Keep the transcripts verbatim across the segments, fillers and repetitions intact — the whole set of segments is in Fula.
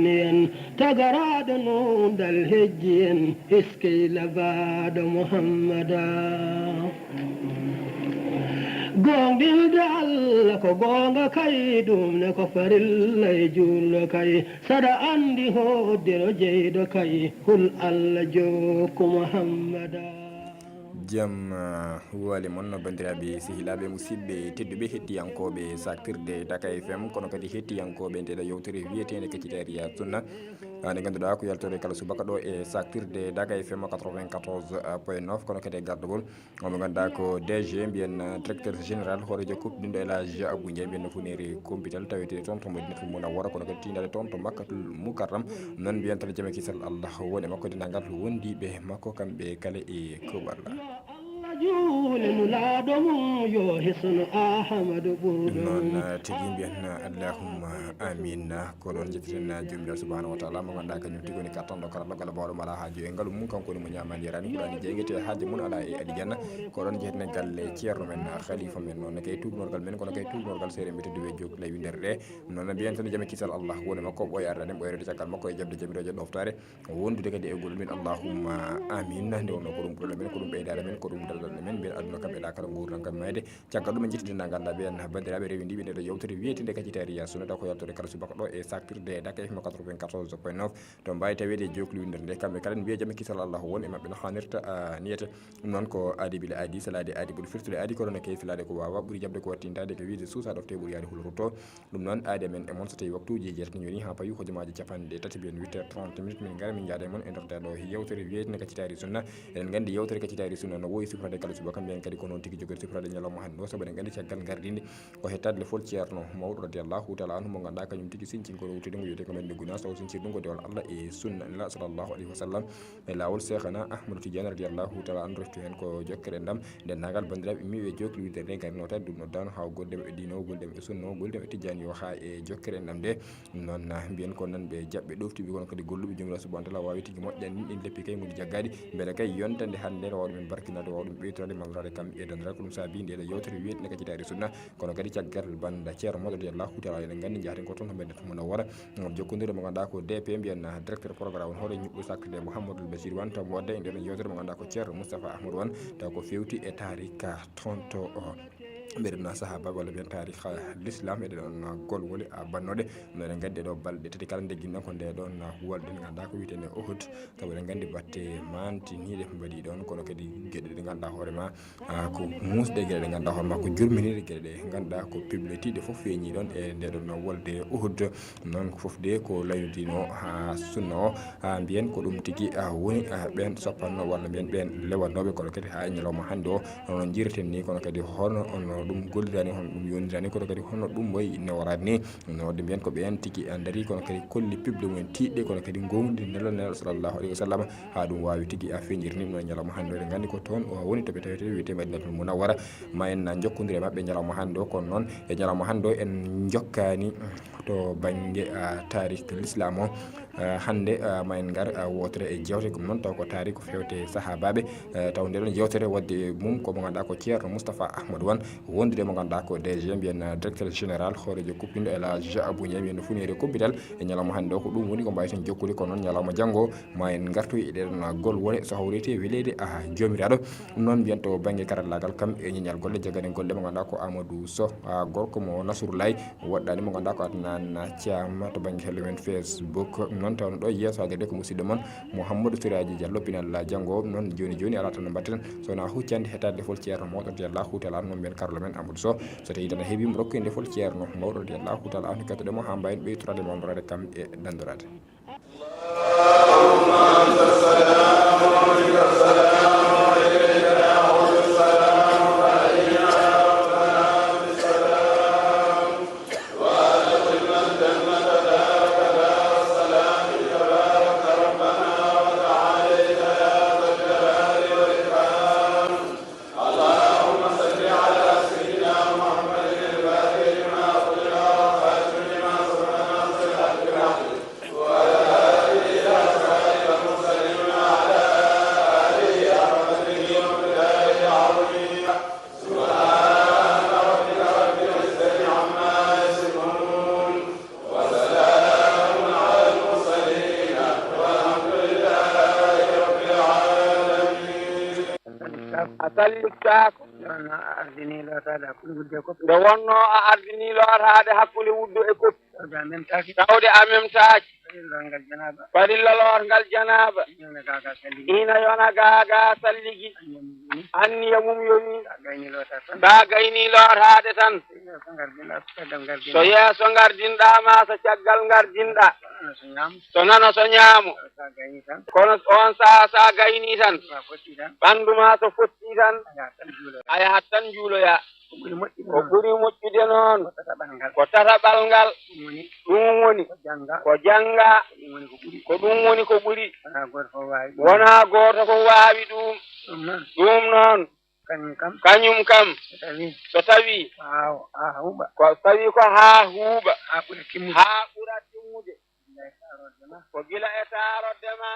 en, tagaraaɗo nundal hejji en, eskey labaaɗo Muhammada. Goonɗinde Allah ko goonga kay, ɗum ne ko farilla e juulɗo kay, saɗa anndi hoddiro jeyɗo kay, hul Allah jokku Muhammada. Jam, ah, wali mon, banndiraaɓe, sehilaaɓe, musidɓe tedduɓe, hettiyankooɓe saktirde Daka F M, kono kadi hettiyankooɓe nde ɗo yewtere wiyeteende Kacitari Sunna. Ah, nde ngannduɗaa ko yaltore kala subaka ɗo e saktirde Daka F M quatre-vingt-quatorze point neuf, kono kadi e gardagol mo ngannduɗaa ko D G, mbiyen, ah, directeur général, hooreejo kuɓɗinɗo El Hadj Abou Ndiaye, mbiyen no funeeri Kumpital, tawetee toon to Madinatul Munawwara, kono kadi tiindaade toon to Makkatul Mukarram. Noon mbiyen tan jam e kisal Allah won e makko, denndaangal wondiiɓe makko kamɓe kala e kuuɓal. Allah juule nulaaɗo mum yo hisnu Ahmadu ɓurɗo. Noon, ah, tigi mbiyen, ah, allahumma amin. Ko ɗoon njettiren, ah, Joomiraaɗo subhanahu wa taala, mo ngannduɗaa kañum tigi woni kattanɗo karallo, kala baawɗo mala haaju e ngalu mum, kanko woni mo ñaamaani yaraani, ɓuraani jeygete haaju mum alaa e alijanna. Ko ɗoon njettiren galle ceerno men, ah, khalifa men, noon ne kay tuubnorgal men, kono kay tuubnorgal seeɗa mbiyen tedduɓe jokkilay winndere ɗe. Noon mbiyen tan jam e kisal Allah won e makko, ɓooya ardaade, ɓooya rewde caggal makko e jaɓde jamiroje ɗoftaare. Wondude kadi e golle men, allahumma amin. Nde wonno ko ɗum problème men, ko ɗum ɓeydaare men, ko ɗum daldal men, mbiyen aduna kam e ɗa kala nguurndam kam mayde. Caggal ɗum en njetti denndaangal naaɓe en, banndiraaɓe rewindiiɓe nde ɗo yewtere wiyeteende Kacitari Sunna, taw ko yaltore kala subaka ɗo e saktirde Daka F M quatre-vingt-quatorze point neuf. To mbaawi taweede e jookli winndere nde, kamɓe kala en mbiya jam e kisal Allah won e maɓɓe no haanirta, ah, niyete. Ɗum noon ko aadi bila aadi, salaade aadi ɓuri firtude aadi, ko ɗoon e kay filaade ko waawa, ɓuri jaɓde ko wattintaade, ko wiyde suusaa ɗofte ɓuri yaade hulorto. Ɗum noon, aade men e mon, so tawii waktuuji jeetati yoni haa payu hojomaaji capanɗe tati, mbiyen huit heures trente minutes, min ngara min njaada e mon e nder nde ɗo yewtere wiyeteende Kacitari Sunna. Eɗen nganndi yewtere Kacitari Sunna no wowi sifrade kala subaka, mbiyen kadi ko noon tigi jogori sifrade ñalawma hannde o, sabu eɗen nganndi caggal ngardiinde ko hettaade lefol Ceerno Mawɗo radiyallahu taala anhu, mo ngannduɗaa kañum tigi sinci ngol wuttude ngo wiyetee ko men nde Gunaas, taw sincir ɗum ko dewal Allah e sunna Nela sallallahu alayhi wa sallam. E laawol Seekhana Ahmadu Tidiane radiyallahu taala anhu, refti heen ko jokkere enɗam. Denndaangal banndiraaɓe ummiiɓe jookli winndereede ngari nootade ɗum noddaano haa gollidema e diina o, gollidema e sunna o, gollidema e tijjaani o haa e jokkere enɗam nde. Ɗum noon, ah, mbiyen ko nanɓe jaɓɓe ɗoftiiɓe kono kadi golluɓe Joomiraaɗo subhanahu wa taala waawi tigi moƴƴani ɗin leppi kay ngoni jaggaade. Mbele kay yontande hannde no waawa ɗumen barkinaade, waawa ɗum ɓeytoraade, mallorade kam e danndiral. Ko ɗum saabi nde ɗo yewtere wiyeteende Kacitari Sunna. Kono kadi caggal bannda Ceerno Mawɗo radiyallahu taala, eɗen nganndi njahten ko toon to Madiinatul Munawwara, ngam jokkondirde mo ngannduɗaa ko D P, mbiyen, ah, directeur programme on, hoore ñuɓɓu saktirde Mouhamadoul Bachir Wane, taw mo wadde e nden yewtere mo ngannduɗaa ko Ceerno Moustapha Ahmadou Wane, taw ko feewti e taarika toon to, oh, mbeɗen sahaabaɓe walla mbiyen taarika l'islam, eɗen ɗon, ah, gol woni, ah, bannooɗe. No eɗen nganndi ɗo balɗe tati kala nde gimɗen ko nde ɗon, ah, huwal ɗen ngannduɗaa ko wiyeteende Uhud, sabu eɗen nganndi batte mantiniiɗe mbaɗi ɗon, kono kadi geɗe ɗe ngannduɗaa hoore ma, ah, ko muusɗe geɗe ɗe ngannduɗaa hoore ma, ko jurminiiɗe geɗe ɗe ngannduɗaa ko pibletiiɗe fof feeñi ɗon e nde ɗon wolde Uhud. Noon ko fof de ko laynodino haa sunna o, haa mbiyen ko ɗum tigi, ah, woni, ah, ɓeen soppanno walla mbiyen ɓeen lewatnooɓe, kono kadi haa e ñalawma hannde o, hono njirten ni, kono kadi hono, hono ɗum gollirani, hono ɗum yondirani, kono kadi hono ɗum wayi neworaade ni. No waɗde mbiyen ko ɓeen tigi, ah, ndarii, kono kadi kolli piɓle mumen tiiɗɗe, kono kadi ngowndi nelal nelal sallallahu alayhi wa sallam, haa ɗum waawi tigi, ah, feeñirde ni ɗum e ñalawma hannde o. Eɗen nganndi ko toon o woni to ɓe tawetee wiyetee Madinatul Munawwara. Ma en, ah, njokkondire maɓɓe ñalawma hannde o, kono noon e ñalawma hannde o en njokkaani to bannge, ah, taarikh l'islam o. Ah, hannde, ah, ma en ngar, ah, wootere e jeewte, ɗum noon taw ko taarikh ko feewte sahaabaaɓe. Eh, taw nde ɗon yewtere waɗde e mum ko mo ngannduɗaa ko Ceerno Moustapha Ahmadou Wane, wondude mo ngannduɗaa ko D G, mbiyen, ah, directeur général, hooreejo kuɓɓinɗo El Hadj Abou Ndiaye, mbiyen no funeere kumpital. E ñalawma hannde o ko ɗum woni ko mbaaweten jokkude, kono noon ñalawma janngo ma en ngartoy e ɗee ɗon, ah, gol wone so hawrete weleede, ah, Joomiraaɗo. Ɗum noon mbiyen to bannge karallaagal kam e ñeñal golle, jagganen golle mo ngannduɗaa ko Amadou Sow, ah, gorko mo Nasrullahi, woɗɗaani mo ngannduɗaa ko Adnan Thiam to bannge hello men Facebook. Ɗum noon tawno ɗo yeeso hagirde ko musidɗo mon Mouhamadou Siraji Diallo, pinal janngo o. Ɗum noon jooni jooni alaa tan no mbaɗten so wonaa huccande hettaade lefol Ceerno Mawɗo radiyallahu taala anhu, noon mbiyen karlo men Amadou Sow. So tawii tan a heɓii mo, rokku en lefol Ceerno Mawɗo radiyallahu taala anhu, kettoɗen mo haa mbaawen ɓeytoraade, mawnoraade kam e danndoraade. A salliktaako. Nde wonnoo a ardinii lootaade hakkunde wuddu e koppi. Nde wonnoo a ardinii lootaade hakkunde wuddu e koppi. Tawde a memtaaki. Tawde a memtaaki. Farillol ngal janaaba. Farilla loorngal janaaba. Ina yona gaagaa salligi. Ina yona gaagaa salligi. Anniya mum yoni. Anniya mum yoni. Sa gaynii lootaade tan. Sa gaynii lootaade tan. Farilla so ngardinɗaa, so caggal ngardinɗaa. So yeeso ngardinɗaa maa so caggal ngardinɗaa. So nano so ñaamo. So nano so ñaamo. Sa gaynii tan. Kono on sahaa sa gaynii tan. Ɓanndu maa fotti tan. Ɓanndu maa so fotti tan. A yahat tan juuloyaa. A yahat tan juuloyaa. Ko ɓuri moƴƴude noon. Ko ɓuri moƴƴude noon. Ko tataɓal ngal. Ko tataɓal ngal. Ɗum woni. Ɗum woni. Ko janngaa. Ko janngaa. Ko ɗum woni ko ɓuri. Ko ɗum woni ko ɓuri. Wonaa gooto fof waawi ɗum. Wonaa gooto fof waawi ɗum. Ɗum noon. Ɗum noon. Kañum kam. Kañum kam. So tawii. So tawii. Ko haa, haa huuɓa. Ko so tawii ko haa huuɓa. Haa ɓura timmude. Haa ɓura timmude. Gila e taarodde ma. Ko gila e taarodde ma.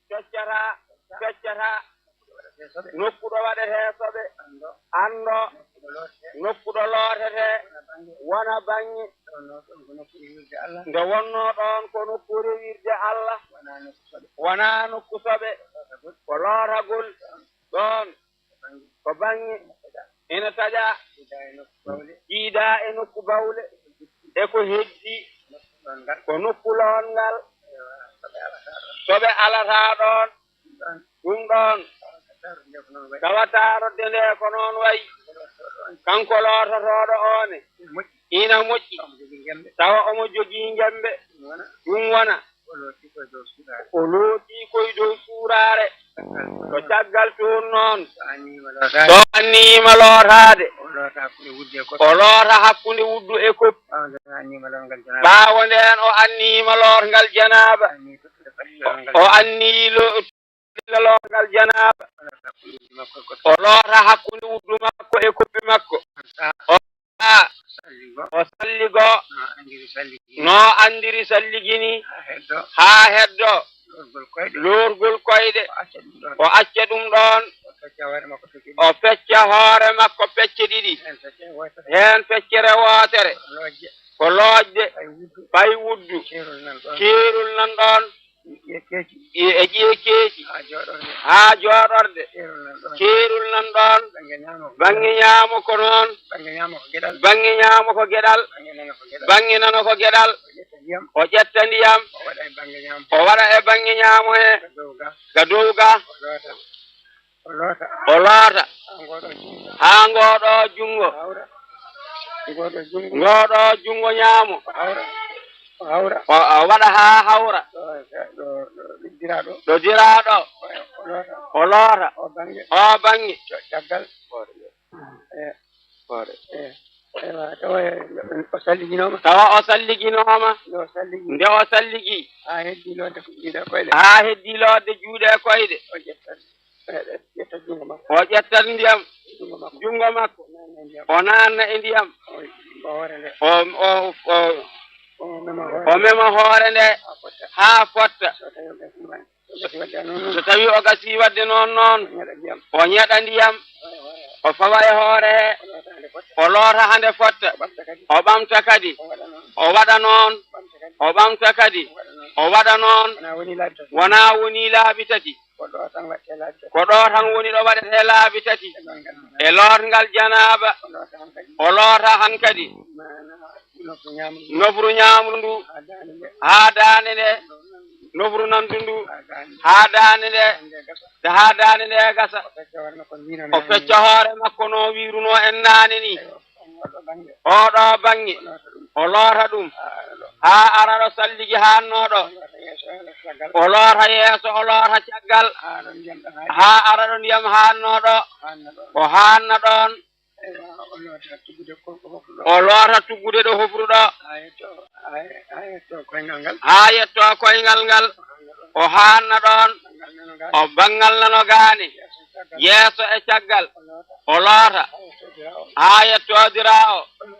Feccata. Feccata. Feccata. Nokku ɗo waɗetee soɓe. Anndo. Anndo. Nokku ɗo lootetee. Nokku ɗo lootetee. Wona baŋŋe. Wona baŋŋe. Nde wonnoo ɗoon ko nokku rewirde Allah. Nde wonnoo ɗoon ko nokku rewirde Allah. Wonaa nokku soɓe. Wonaa nokku soɓe. Ko lootagol. Ko lootagol. Ɗoon. Ko baŋŋe. Ina taƴa. Ina taƴa. Jiidaa e nokku bawle. Jiidaa e nokku bawle. E ko heddi. Nokku lootngal. Ko nokku lootngal. Ewa, soɓe alataa ɗoon. Soɓe alataa ɗoon. Ɗum ɗoon. Ɗum ɗoon. Tawa taarodde ko noon wayi. Tawa taarodde nde ko noon wayi. Kanko loototooɗo oon. Kanko loototooɗo oon. Ina moƴƴi. Ina moƴƴi. Tawa omo jogii njembe. Tawa omo jogii njembe. Ɗum wona. Ɗum wona. O lootii ko e dow suuraare. O lootii ko e dow suuraare. Caggal ɗum noon. Ko caggal ɗum noon. So anniyiima lootaade. So anniyiima lootaade. O loota hakkunde wuddu e koppi. O loota hakkunde wuddu e koppi. Ɓaawo ndeen o anniyiima lootngal janaaba. Ɓaawo ndeen o anniyiima lootngal janaaba. Anniyi tottude farilla lootngal janaaba. O anniyi lo-, lootngal janaaba. O loota hakkunde wuddu makko e koppi. O loota hakkunde wuddu makko e koppi makko. On sahaa. On sahaa. Salligo. O salligo. No anndiri salligi. No anndiri salligi ni. Haa heddo. Haa heddo. Loorgol koyɗe. Loorgol koyɗe. O acca ɗum ɗoon. O acca ɗum ɗoon. O fecca hoore makko pecce ɗiɗi. O fecca hoore makko pecce ɗiɗi. Heen feccere wootere. Heen feccere wootere. Ko loojde. Ko loojde. Fay wuddu. Fay wuddu. Ceerol nan ɗoon. Ceerol nan ɗoon. Ƴiye keeci. Ƴiye, e ƴiye keeci. Haa jooɗorde. Haa jooɗorde. Ceerol nan ɗoon. Ceerol nan ɗoon. Bannge ñaamo ko geɗal. Bannge ñaamo ko geɗal. Bannge ñaamo ko geɗal. Bannge nano ko geɗal. Bannge nano ko geɗal. O ƴetta ndiyam. O ƴetta ndiyam. O waɗa e bannge ñaamo. O waɗa e bannge ñaamo he. Ka dow ga. Ka dow ga. O loota. O loota. O loota. Haa ngooɗoo junngo. Haa ngooɗoo junngo. Hawra. Ngooɗoo junngo. Ngooɗoo junngo ñaamo. O hawra. O hawra. O, o waɗa haa hawra. Ɗo, ɗo, ɗo, ɗo diraaɗo. Ɗo diraaɗo. O, o loota. O loota. O bannge. O bannge. Caggal. Eh. Hoore. Eh. Ewa, tawa o salliginooma. Tawa o salliginooma. Nde o salligi. Nde o salligi. Haa heddii lootde juuɗe e koyɗe. Haa heddii lootde juuɗe e koyɗe. O ƴetta. Eh, ƴetta junngo makko. O ƴetta ndiyam. Junngo makko. Junngo makko. O naanna e ndiyam. O naanna e ndiyam. O, o hoore nde. O, o, o, o mema hoore. O mema hoore nde. Haa fotta. Haa fotta. So tawii o gasii waɗde noon. So tawii o gasii waɗde noon, noon. O ñeɗa ndiyam. O ñeɗa ndiyam. O fawa e hoore he. O loota haa nde fotta. O loota haa nde fotta. O ɓamta kadi. O ɓamta kadi. O waɗa noon. O waɗa noon. O ɓamta kadi. O ɓamta kadi. O waɗa noon. O waɗa noon. Wonaa wonii laabi tati. Wonaa wonii laabi tati. Ko ɗo tan waɗetee laabi tati. Ko ɗo tan woni ɗo waɗetee laabi tati. E lootngal janaaba. E lootngal janaaba. O loota hankadi. O loota hankadi. Maanaa nofru ñaamru ndu. Nofru ñaamru ndu. Haa daande nde. Haa daande nde. Nofru nandu ndu. Haa daande nde. Haa daande nde. Haa daande nde gasa. Haa daande nde gasa. O fecca hoore makko no wiirunoo en naane. O fecca hoore makko no wiirunoo en naane ni. Eywa. Oɗo bannge. Oɗo bannge. O loota ɗum. O loota ɗum. Haa ara ɗo. Haa ara ɗo salligi haannoo ɗo. O loota yeeso o loota caggal. O loota yeeso, o loota caggal. Haa ara ɗo ndiyam ɗo haannoo. Haa ara ɗo ndiyam haannoo ɗo. Haanna ɗoon. O haanna ɗoon. Eywa, o loota tuggude ko, ko hofru ɗo. O loota tuggude ɗo hofru ɗo. Haa yetto, haa ye-, haa yetto koyngal ngal. Haa yetto koyngal ngal. O haanna ɗoon. O haanna ɗoon. Banngal nano gaane. O banngal nano gaane. Yeeso e caggal. Yeeso e caggal. O loota. O loota. Haa yetto diraawo. Haa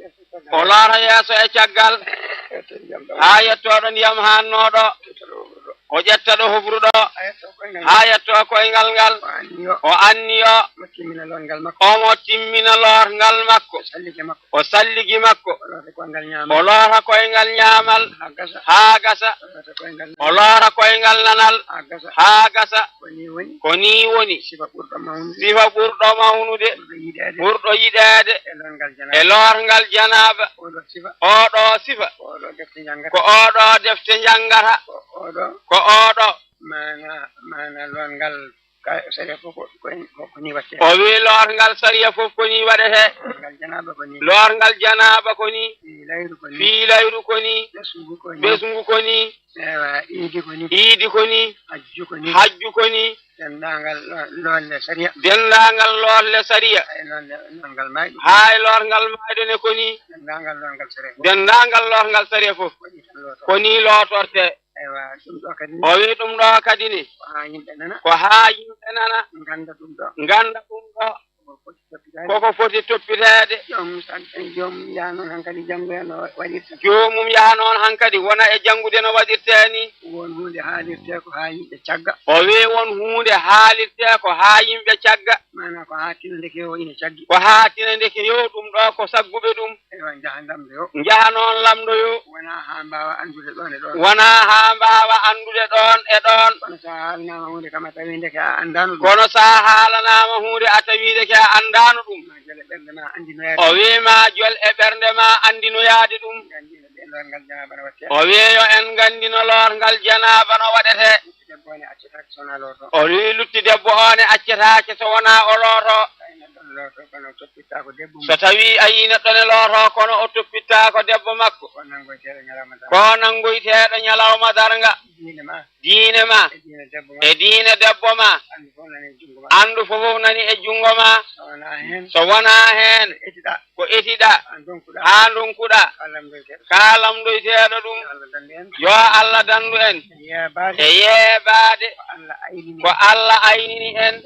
yetto diraawo. O loota yeeso e caggal. O loota yeeso e caggal. Haa yetto ndiyam ɗo. Haa yetto ɗo ndiyam haannoo ɗo. Haa yetto ɗo hofru ɗo. O ƴetta ɗo hofru ɗo. Haa yetto koyngal ngal. Haa yetto koyngal ngal. O anniyo. O anniyo. Timmina loorngal makko. Omo timmina loorngal makko. O salligi makko. O salligi makko. O loota koyngal ñaamal. O loota koyngal ñaamal. Haa gasa. Haa gasa. O loota koyngal O nano. Loota koyngal nanal. Haa gasa. Haa gasa. Ko nii woni. Ko nii woni. Sifa ɓurɗo mawnude. Sifa ɓurɗo mawnude. Ɓurɗo yiɗeede. Ɓurɗo yiɗeede. E loorngal janaaba. E loorngal janaaba. Oɗo sifa. Oɗo sifa. Ko oɗo defte njanngata. Ko oɗo defte njanngata. Ko oɗo. Ko oɗo. Maana, maana loorngal ka-, sariya fof ko, ko, ko, ko nii waɗetee. O wii loorngal sariya fof ko nii waɗetee. Loorngal janaaba ko nii. Loorngal janaaba ko nii. Fiilayru ko nii. Fiilayru ko nii. Ɓesngu ko nii. Ɓesngu ko nii. Ewa, iidi ko nii. Iidi ko nii. Hajju ko nii. Hajju ko nii. Denndaangal lo-, loorle sariya. Denndaangal loorle sariya. Hay loorle, loorngal maayɗo. Hay loorngal maayɗo ne ko nii. Denndaangal loorngal sariya. Denndaangal loorngal sariya fof. Ko nii tan lootortee. Ko nii lootortee. Ewa, ɗum ɗo kadi ni. O wii ɗum ɗo kadi ni. Ko haa yimɓe nana. Ko haa yimɓe nana. Ngannda ɗum ɗo. Ngannda ɗum ɗo. Koko foti toppitaade. Koko foti toppiteede. Joomum tan, joomum yaha noon hankadi janngoya no waɗirta. Joomum yaha noon hankadi wona e janngude no waɗirtee ni. Won huunde haalirtee ko haa yimɓe cagga. O wii won huunde haalirtee ko haa yimɓe cagga. Maanaa ko haa tina ndeke o ina caggi. Ko haa tina ndeke yo ɗum ɗo ko sagguɓe ɗum. Ewa, njaha lamndoyo. Njaha noon lamndoyo. Wonaa haa mbaawa anndude ɗoon e ɗoon. Wonaa haa mbaawa anndude ɗoon e ɗoon. Kono so a haalanaama huunde kam a tawi ndeke a anndaano ɗum. Kono so a haalanaama huunde a tawi ndeke a anndaano ɗum. Ma jole ɓernde ma anndinoyaade. O wii ma jol e ɓernde ma anndinoyaade ɗum. Nganndina ɓe loorngal janaaba no waɗetee. O wii yo en nganndino loorngal janaaba no waɗetee. Debbo ne accetaake so wonaa looto. O wii lutti debbo o ne accetaake so wonaa o looto. Tawi neɗɗo ne looto kono toppittaako debbo mum. So tawii a yii neɗɗo ne looto kono o toppittaako debbo makko. Ko nanngoyteeɗo ñalawma darnga. Ko nanngoyteeɗo ñalawma darnga. Diine ma. Diine ma. E diine debbo ma. E diine debbo ma. Anndu fof nani e junngo ma. Anndu fof nani e junngo ma. So wonaa heen. So wonaa heen. Etiɗa. Ko etiɗa. Haa ndonkuɗa. Haa ndonkuɗa. Ka lamndoyteeɗo. Ka lamndoyteeɗo ɗum. Yo Allah danndu en. Yo Allah danndu en. E yeebaade. E yeebaade. Ko Allah aynini. Ko Allah aynini en.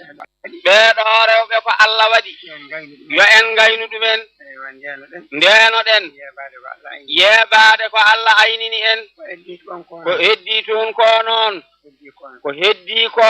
Ɓee ɗo rewɓe ko Allah waɗi. Yo en ngaynu ɗum. Yo en ngaynu ɗumen. Eywa, ndeenoɗen. Ndeenoɗen. Yeebaade ko Allah aynini. Yeebaade ko Allah aynini en. Ko heddii toon ko. Ko heddii toon ko noon. Heddii ko. Ko heddii ko.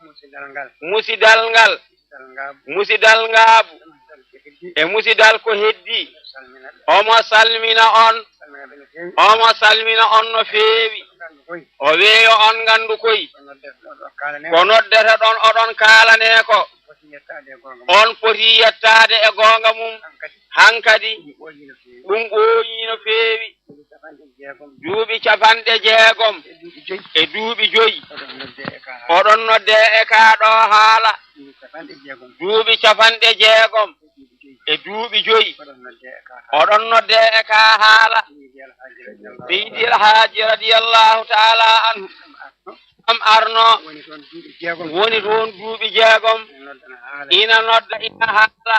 Musidal ngal. Musidal ngal. Musidal ngaabu. Musidal ngaabu. E musidal ko heddii. E musidal ko heddii. Salmina ɓe. Omo salmina on. Salmina ɓe no feewi. Omo salmina on no feewi. Nganndu koy. O wii yo on nganndu koy. Ko noddete ɗo, ɗo kaalanee ko. Ko noddete ɗon oɗon kaalanee ko. Foti yettaade e goonga mum. On foti yettaade e goonga mum. Hankadi. Hankadi. Ɗum ɓooyii no feewi. Ɗum ɓooyii no feewi. Duuɓi capanɗe jeegom. Duuɓi capanɗe jeegom. E duuɓi joyi. E duuɓi joyi. Oɗon noddee e kaa haala. Oɗon noddee e kaa ɗo haala. Duuɓi capanɗe jeegom. Duuɓi capanɗe jeegom. E duuɓi joyi. E duuɓi joyi. Oɗon noddee e kaa haala. Oɗon noddee e kaa haala. Seydi El Haaji radiyallaahu. Seydi El Haaji radiyallaahu taala anhu. Kam arno. Kam arno. Woni toon duuɓi jeegom. Woni toon duuɓi jeegom. Ina nodda, ina haala. Ina nodda, ina haala.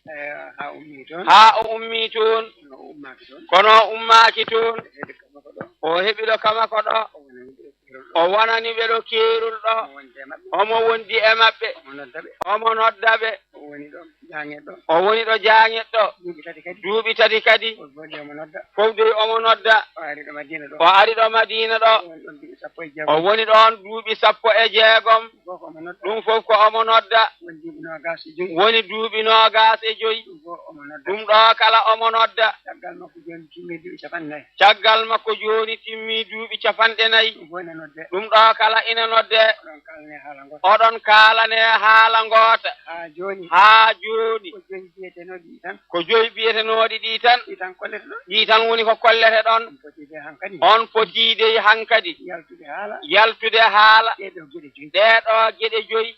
Eh, haa o ummii toon. Haa o ummii toon. Kono o ummaaki toon. Kono o ummaaki toon. O heɓi ɗo kamako ɗo. O heɓi ɗo kamako ɗo. O wonani ɓe ɗo keerol ɗo. O wonani ɓe ɗo keerol ɗo. Omo wondi e maɓɓe. Omo wondi e maɓɓe. Omo nodda ɓe. Omo nodda ɓe. O woni ɗo jaaŋeɗɗo. O woni ɗo jaaŋeɗɗo. Duuɓi tati kadi. Duuɓi tati kadi. Fof dey omo nodda. Fof dey omo nodda. O ari ɗo Madiina ɗo. O ari ɗo Madiina ɗo. O woni ɗon duuɓi sappo e jeegom. O woni ɗon duuɓi sappo e jeegom. Fof ko omo nodda. Ɗum fof ko omo nodda. Woni duuɓi noogaas e joyi. Woni duuɓi noogaas e joyi. Ɗum fof omo nodda. Ɗum ɗo kala omo nodda. Caggal makko jooni timmii duuɓi capanɗe nayi. Caggal makko jooni timmii duuɓi capanɗe nayi. Ɗum fof ina noddee. Ɗum ɗo kala ina noddee. Oɗon kaalanee haala ngoota. Oɗon kaalanee haala ngoota. Haa jooni. Haa jooni. Ko joyi biyetenooɗi ɗi tan. Ko joyi biyetenooɗi ɗi tan. Ɗi tan kollete ɗon. Ɗi tan woni ko kollete ɗon. On potii dey hankadi. On potii dey hankadi. Yaltude haala. Yaltude haala. Ɗee ɗoo geɗe joyi. Ɗee ɗoo geɗe joyi.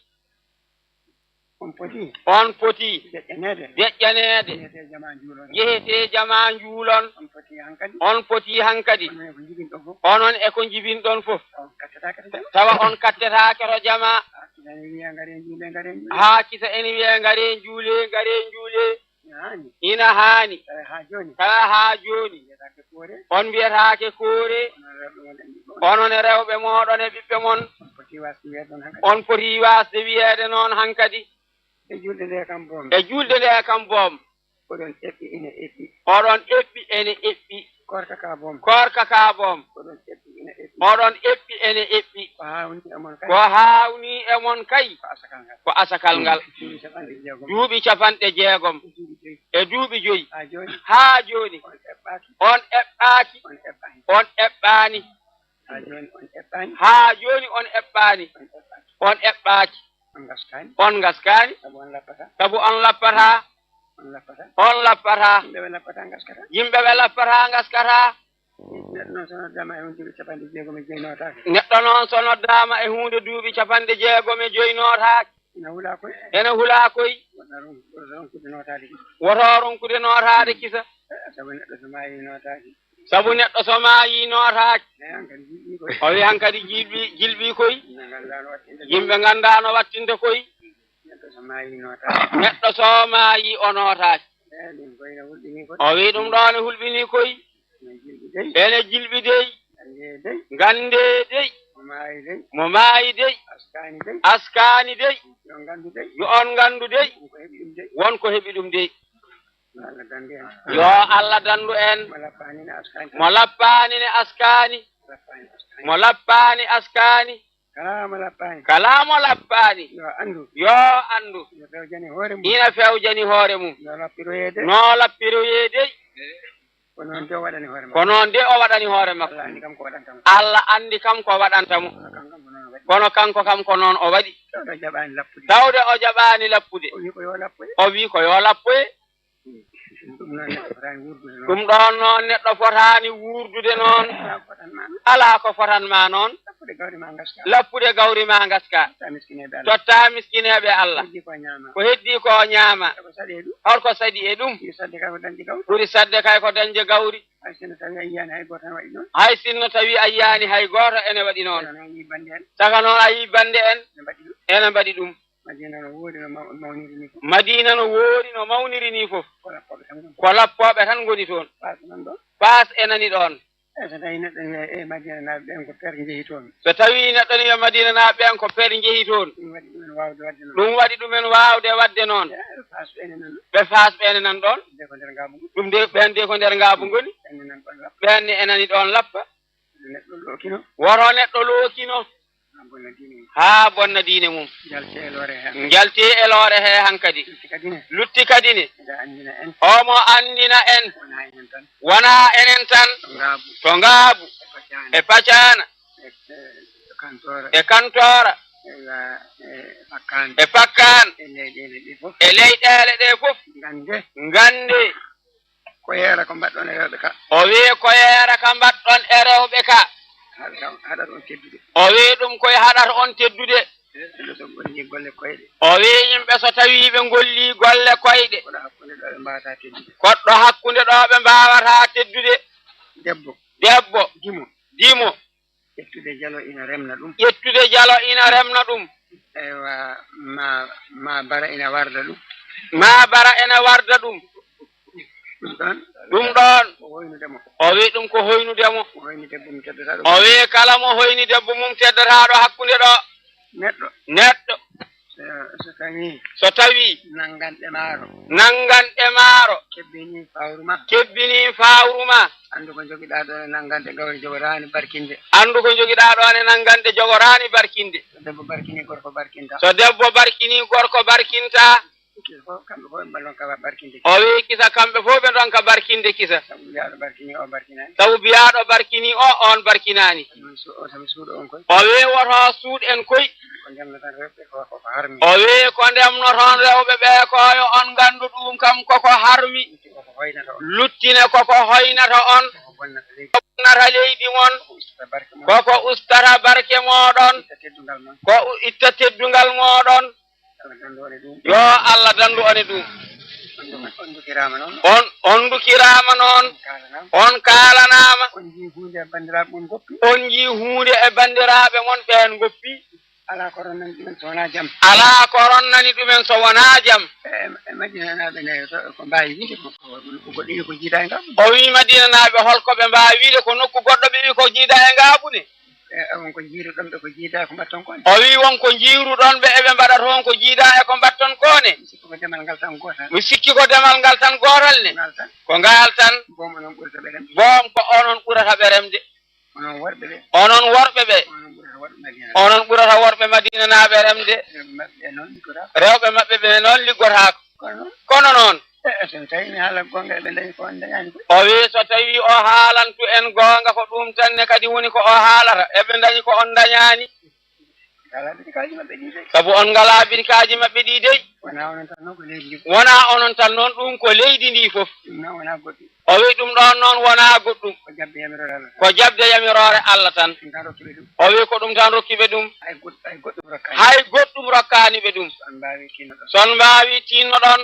On potii. On potii. Deƴƴaneede. Deƴƴaneede. Yehetee jamaa njuulon. Yehetee jamaa njuulon. On potii hankadi. On potii hankadi. Onon e ko njibinɗon fof. Onon e ko njibinɗon fof. On kattetaake to jamaa. Tawa on kattetaake to jamaa. Haa kisa ene wiya ngaree njuulee, ngaree njuulee. Haa kisa ene wiya ngaree njuulee, ngaree njuulee. Ina haani. Ina haani. Tawa haa jooni. Tawa haa jooni. Mbiyetaake koore. On mbiyetaake koore. Onon rewɓe mooɗon e ɓiɓɓe mooɗon. Onon e rewɓe mooɗon e ɓiɓɓe mon. On potii waasde wiyeede ɗon hankadi. On potii waasde wiyeede noon hankadi. E juulde nde kam boom. E juulde nde kam boom. Oɗon eɓɓi ene eɓɓi. Oɗon eɓɓi ene eɓɓi. Koorka ka boom. Koorka ka boom. Oɗon eɓɓi ene eɓɓi. Oɗon eɓɓi ene eɓɓi. Ko haawnii e mon kadi. Ko haawnii E mon kay, ko asakal ngal. Duuɓi capanɗe jeegom. Duuɓi capanɗe jeegom. E duuɓi joyi. E duuɓi joyi. Haa jooni. Haa jooni. On eɓɓaaki. On eɓɓaaki. On eɓɓaani. On eɓɓaani. Haa jooni on eɓɓaani. Haa jooni on eɓɓaani. On eɓɓaaki. On eɓɓaaki. On ngaskaani. On ngaskaani. Sabu on lappataa. Sabu on lappataa. On lappataa. On lappataa. Yimɓe ɓe lappataa ngaskataa. Yimɓe ɓe lappataa ngaskataa. Neɗɗo noon so noddaama e huunde duuɓi capanɗe jeegom e joyi nootaaki. Neɗɗo noon so noddaama e huunde duuɓi capanɗe jeegom e joyi nootaaki. Ina hulaa koy. Ene hulaa koy. Woto ron-, woto ronkude nootaade kisa. Woto ronkude nootaade kisa. Eh, sabu neɗɗo so maayii nootaaki. Sabu neɗɗo so maayii nootaaki. Eh, hankadi jilɓii koy. O wiyi hankadi jilɓii, jilɓii koy. Yimɓe nganndaano wattinde koy. Yimɓe nganndaano wattinde koy. Neɗɗo so maayii nootaaki. Neɗɗo so maayii o nootaaki. Eh, ɗum koy ina hulɓinii koy. O wiyi ɗum ɗoo ne hulɓinii koy. Ene jilɓi dey. Ene jilɓi dey. Nganndee dey. Nganndee dey. Mo maayi dey. Mo maayi dey. Askaani dey. Askaani dey. Yo on nganndu dey. Yo on nganndu dey. Won ko heɓi ɗum dey. Won ko heɓi ɗum dey. Yo Allah danndu en. Yo Allah danndu en. Mo lappaani ne askaani. Mo lappaani ne askaani. Lappaani askaani. Mo lappaani askaani. Kala mo lappaani. Kala mo lappaani. Yo anndu. Yo anndu. Ina fewjani hoore mum. Ina fewjani hoore mum. No lappiroyee dey. No lappiroyee dey. Ko noon de o waɗani hoore makko. Ko noon de o waɗani hoore makko. Allah anndi kam ko waɗanta mo. Allah anndi kam ko waɗanta mo. Kono kanko kam ko noon o waɗi. Kono kanko kam ko noon o waɗi. Tawde o jaɓaani lappude. Tawde o jaɓaani lappude. O wiyi ko yo lappoye. O wiyi ko yo lappoye. Ɗum noon neɗɗo fotaani wuurdude noon. Ɗum ɗoon noon neɗɗo fotaani wuurdude noon. Alaa ko fotan ma noon. Alaa ko fotan ma noon. Lappude gawri ma ngaska. Lappude gawri ma ngaska. Totta miskineeɓe Allah. Totta miskineeɓe Allah. Ko heddii ko ñaama. Ko heddii ko ñaama. Hol ko saɗi e ɗum? Hol ko saɗi e ɗum? Ɓuri saɗde kay ko dañde gawri. Ɓuri saɗde kay ko dañde gawri. Hay sinno tawii a yiyaani hay gooto ene waɗi noon. Hay sinno tawii a yiyaani hay gooto ene waɗi noon. Saka noon a yii bannde en. Saka noon a yii bannde en. Ene mbaɗi ɗum. Ene mbaɗi ɗum. Madiina no woori no maw-, mawniri ni fof. Madiina no woori no mawniri ni fof. Ko lappooɓe tan ngoni. Ko lappooɓe tan ngoni toon. Paas nan ɗoon. Paas e nani ɗoon. Eyi, so tawii neɗɗo ne wiya, "Eyi, Madiinanaaɓe ɓeen ko per njehi toon." So tawii neɗɗo ne wiya, "Madiinanaaɓe ɓeen ko per njehi toon." Ɗum waɗi ɗumen waawde waɗde noon. Ɗum waɗi ɗumen waawde waɗde noon. Eyi, ɓe Faas ɓe ne nan ɗoon. Ɓe Faas ɓe ne nan ɗoon. Ɓe ko nder ngaabu ngoni. Ɗum de, ɓeen de ko nder ngaabu ngoni. Ɓeen ne nan ɗoon lappa. Ɓeen ne e nani ɗoon lappa. Neɗɗo lookino. Woto neɗɗo lookino. Haa bonna diine mum. Haa bonna diine mum. Njalti e loore hee hankadi. Njalti e loore hee hankadi. Lutti kadi ne. Lutti kadi ne. Ina anndina en. Omo anndina en. Wonaa enen tan. Wonaa enen tan. To ngaabu. To ngaabu. E pacaana. E pacaana. E, e kantoora. E kantoora. E, e fakkaan. E fakkaan. E leyɗeele ɗee fof. E leyɗeele ɗee fof. Ngannde. Ngannde. Ko yeera ko mbaɗɗon e rewɓe ka. O wii ko yeera ka mbaɗɗon e rewɓe ka. Haɗata, haɗata on teddude. O wii ɗum koye haɗata on teddude. Yimɓe so gollii golle koyɗe. O wii yimɓe so tawii ɓe ngollii golle koyɗe. Koɗo hakkunde ɗo ɓe mbaawata teddude. Koɗo hakkunde ɗo ɓe mbaawata teddude. Debbo. Debbo. Dimo. Dimo. Ƴettude jalo ina remna ɗum. Ƴettude jalo ina remna ɗum. Eywa, ma, ma bara ina warda ɗum. Ma bara ina warda ɗum. Ɗum ɗoon. Ɗum ɗoon. Ko hoynude mo. O wii ɗum ko hoynude mo. Mo hoyni debbo mum teddotaaɗo. O wii kala mo hoyni debbo mum teddotaaɗo hakkunde ɗo. Neɗɗo. Neɗɗo. So, so tawii. So tawii. Nannganɗe maaro. Nannganɗe maaro. Kebbinii fawru ma. Kebbinii fawru ma. Anndu ko njogiɗaa ɗoon e nannganɗe gawri jogoraani barkinde. Anndu ko njogiɗaa ɗoon e nannganɗe jogoraani barkinde. So debbo barkinii gorko barkintaa. So debbo barkinii gorko barkintaa. Kisa fof, kamɓe fof ɓe mbaɗi noon ka barkinde kisa. O wii kisa kamɓe fof ɓe ɗoon ka barkinde kisa. Sabu biyaaɗo barkinii o barkinaani. Sabu biyaaɗo barkinii o, oon barkinaani. Sabu su-, o sabu suuɗo on koy. O wii woto suuɗ en koy. Ko ndemnoton rewɓe ko, ko, ko harmi. O wii ko ndemnoton rewɓe ɓe ko yo on nganndu ɗum kam koko harmi. Lutti ko ko hoynata on. Luttine ko ko hoynata on. Ko ko bonnata leydi. Ko bonnata leydi mon. Ko ustata barke mon. Ko ko ustata barke mooɗon. Itta teddungal mon. Ko u-, itta teddungal mooɗon. Allah danndu on e ɗum. Yo Allah danndu on e ɗum. On ndu-, on ndukiraama noon. On, on ndukiraama noon. On kaalanaama. On kaalanaama. On njii huunde e banndiraaɓe mon ngoppi. On njii huunde e banndiraaɓe mon ɓeen ngoppi. Alaa ko ronnani ɗumen so wonaa jam. Alaa ko ronnani ɗumen so wonaa jam. E, e Madinanaaɓe ne, to, ko mbaawi wiide ko, ko, ko goɗɗo ko jiidaa e ngaabu. O wii Madinanaaɓe hol ko ɓe mbaawi wiide ko nokku goɗɗo ɓe wii ko jiidaa e ngaabu ne? E, won ko njiiruɗon ɓe ko jiidaa e ko mbaɗton ko ne? O wii won ko njiiruɗon ɓe eɓe mbaɗa toon ko jiidaa e ko mbaɗton ko ne? Mi sikki ko demal ngal tan gootal. Mi sikki ko demal ngal tan gootal ne? Ngal tan. Ko ngal tan. Boom onon ɓurata ɓe remde. Boom ko onon ɓurata ɓe remde. Onon worɓe ɓe. Onon worɓe ɓe. Onon ɓurata worɓe Madina. Onon ɓurata worɓe Madinanaaɓe remde. Rewɓe maɓɓe noon liggotaako. Rewɓe maɓɓe ɓe noon liggotaako. Kono noon. Kono noon. E, e, so tawii mi haalat goonga, eɓe ndañi ko on ndañaani ko. O wii, so tawii o haalantu en goonga, ko ɗum tan ne kadi woni ko o haalata. Eɓe ndañi ko on ndañaani. Alaa bidikaaji maɓɓe ɗii dey. Sabu on ngalaa bidikaaji maɓɓe ɗii dey. Wonaa onon tan noon, ko leydi ndi fof. Wonaa onon tan noon, ɗum ko leydi ndi fof. Ɗum noon wonaa goɗɗum. O wii ɗum ɗoon noon wonaa goɗɗum. Ko jaɓde yamiroore Allah tan. Ko jaɓde yamiroore Allah tan. Ɗum tan rokki ɓe ɗum. O wii ko ɗum tan rokki ɓe ɗum. Hay goɗ-, hay goɗɗum rokkaani. Hay goɗɗum rokkaani ɓe ɗum. So on mbaawii tinno ɗon. So on mbaawii tinno ɗon.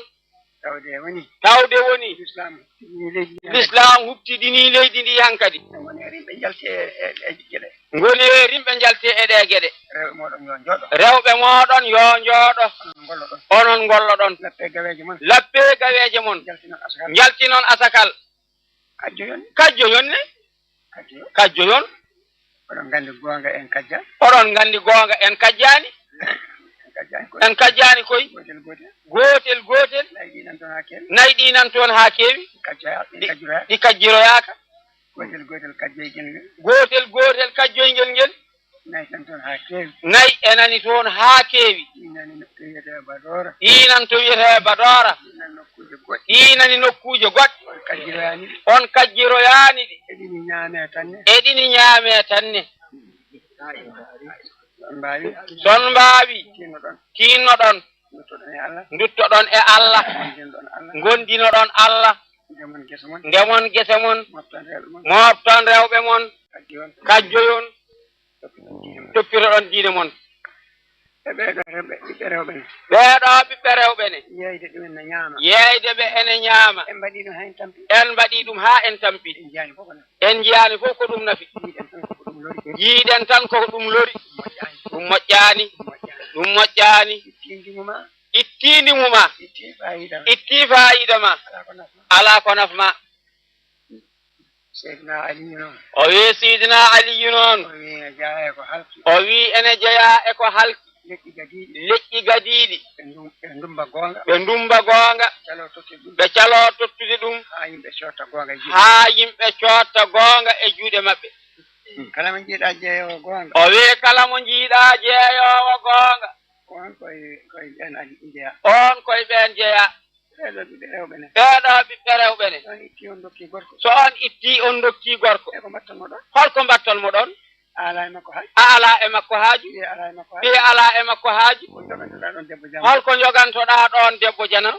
Tawde woni. Tawde woni. Lislaam huɓtidinii leydi ndi. Lislaam huɓtidinii leydi ndi hankadi. Ngoni e rimɓe njalti e, e, e geɗe. Ngoni e rimɓe njalti e ɗee geɗe. Rewɓe mooɗon yo njooɗo. Rewɓe mooɗon yo njooɗo. Onon ngolloɗon. Onon ngolloɗon. Lappee gaweeje mon. Lappee gaweeje mon. Njaltinon asakal. Njaltinon asakal. Kajjoyon. Kajjoyon ne? Kajjoyon. Kajjoyon. Oɗon nganndi goonga en kajja. Oɗon nganndi goonga en kajjaani. En kajjaani koy. En kajjaani koy. Gootel gootel. Gootel gootel. Nayi ɗii nan toon haa keewi. Nayi ɗii nan toon haa keewi. Kajjoya-, ɗi, kajjiroyaaka. Ɗi kajjiroyaaka. Gootel gootel kajjoygel ngel. Gootel gootel kajjoygel ngel. Nayi nan toon haa keewi. Nayi e nani toon haa keewi. Ɗii nani no to wiyetee Badoora. Ɗii nan to wiyetee Badoora. Ɗii nan nokkuuje goɗɗe. Ɗii nani nokkuuje goɗɗe. On kajjiroyaani ɗi. On kajjiroyaani ɗi. Eɗini ñaamee tan ne. Eɗini ñaamee tan ne. So on mbaawii. So on mbaawii. Tinnoɗon. Tinnoɗon. Nduttoɗon e Allah. Nduttoɗon e Allah. Ngondinoɗon Allah. Ngondinoɗon Allah. Ndemon gese mon. Ndemon gese mon. Mofton rewɓe mon. Mofton rewɓe mon. Kajjoyon. Kajjoyon. Toppitoɗon diine mon. Toppitoɗon diine mon. E ɓee ɗoo rewɓe, ɓiɓɓe rewɓe ne. Ɓee ɗoo ɓiɓɓe rewɓe ne. Yeeyde ɗum en no ñaama. Yeeyde ɓe ene ñaama. En mbaɗii ɗum haa en tampi. En mbaɗii ɗum haa en tampi. En njiyaani fof ko nafi. En njiyaani fof ko ɗum nafi. Njiiɗen tan ko ɗum lori. Njiiɗen tan ko ɗum lori. Moƴƴaani. Ɗum moƴƴaani. Ɗum moƴƴaani. Ɗum moƴƴaani. Ittii ndimu ma. Ittii ndimu ma. Ittii faayiida ma. Ittii faayiida ma. Alaa ko naf ma. Alaa ko naf ma. Seydina Aliyu noon. O wii Seydina Aliyu noon. O wii ene jeyaa e ko halki. O wii ene jeyaa e ko halki. Leƴƴi gadiiɗi. Leƴƴi gadiiɗi. Ɓe ndum-, ɓe ndummba goonga. Ɓe ndummba goonga. Caloo tottude ɗum. Ɓe caloo tottude ɗum. Haa yimɓe cootta goonga e juuɗe. Haa yimɓe cootta goonga e juuɗe maɓɓe. Kala mo njiiɗaa jeeyoowo goonga. O wii kala mo njiiɗaa jeeyoowo goonga. Ko on koye, koye ɓeen adi jeyaa. On koye ɓeen jeyaa. Ɓee ɗoo ɓiɓɓe rewɓe ne. Ɓee ɗoo ɓiɓɓe rewɓe ne. So on ittii on ndokkii gorko. So on ittii on ndokkii gorko. E ko mbaɗton mo ɗon? Hol ko mbaɗton mo ɗon? A alaa e makko haaju. A alaa e makko haaju. Ɓiye alaa e makko haaju. Ɓiye alaa e makko haaju. Ko jogantoɗaa ɗon debbo jana? Hol ko jogantoɗaa ɗon debbo jana?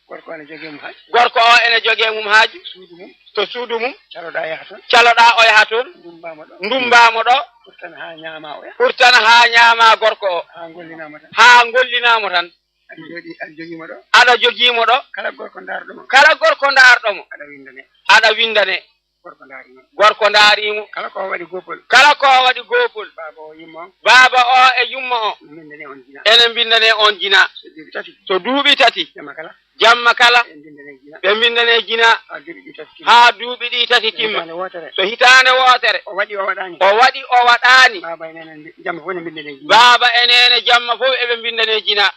Gorko ene jogii mum haaju. Gorko o ene jogii mum haaju. Suudu mum. To suudu mum. Caloɗaa yaha toon. Caloɗaa o yaha toon. Ndummba mo ɗo. Ndummba mo ɗo. Ɓurtana haa ñaama o yaha. Ɓurtana haa ñaama gorko o. Haa ngollinaa mo tan. Haa ngollinaa mo tan. Aɗa jooɗii, aɗa jogii mo ɗo. Aɗa jogii mo ɗo. Kala gorko ndaarɗo mo. Kala gorko ndaarɗo mo. Aɗa winndane. Aɗa winndane. Gorko ndaari mo. Gorko ndaari mo. Kala ko o waɗi goopol. Kala ko o waɗi goopol. Baaba o yumma o. Baaba o e yumma o. Ɓe mbinndane on jina. Ene mbinndane on jina. So duuɓi tati. So duuɓi tati. Jamma kala. Jamma kala. Ɓe mbinndane jina. Ɓe mbinndane jina. Haa duuɓi ɗi tati timma. Haa duuɓi ɗi tati timma. So hitaande wootere. So hitaande wootere. O waɗi o waɗaani. O waɗi o waɗaani. Baaba e neene mbi-, jamma fof ne mbinndane jina. Baaba e neene jamma fof eɓe mbinndane jina.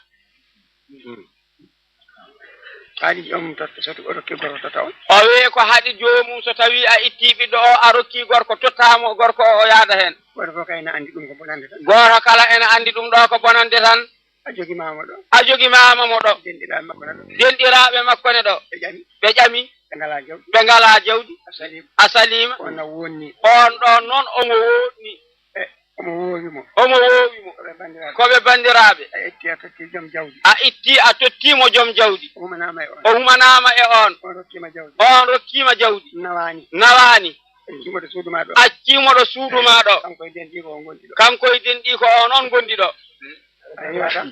Haɗi joomum totta, so o rokki gorko totta on. O wii ko haɗi joomum so tawii a ittii ɓiɗɗo o, a rokkii gorko, tottaa mo gorko o, o yaada heen. Gooto fof kay ene anndi ɗum ko bonannde tan. Gooto kala ene anndi ɗum ɗo ko bonannde tan. A jogii maama mo ɗo. A jogii maama mo ɗo. Denɗiraaɓe makko ne ɗo. Denɗiraaɓe makko ne ɗo. Ɓe ƴami. Ɓe ƴami. Ɓe ngalaa jawdi. Ɓe ngalaa jawdi. A saliima. A saliima. On na woonni. On ɗon noon omo woonni. E, omo woowi mo. Omo woowi mo. Ko ɓe banndiraaɓe. Ko ɓe banndiraaɓe. A ittii a tottii joom jawdi. A ittii a tottii mo joom jawdi. O humanaama e on. O humanaama e on. On rokkiima jawdi. On rokkiima jawdi. Nawaani. Nawaani. Accii mo ɗo suudu maa ɗo. Accii mo ɗo suudu maa ɗo. Kanko e denɗi ko o ngondi ɗo. Kanko e denɗi ko o noon ngondi ɗo. A hiwata.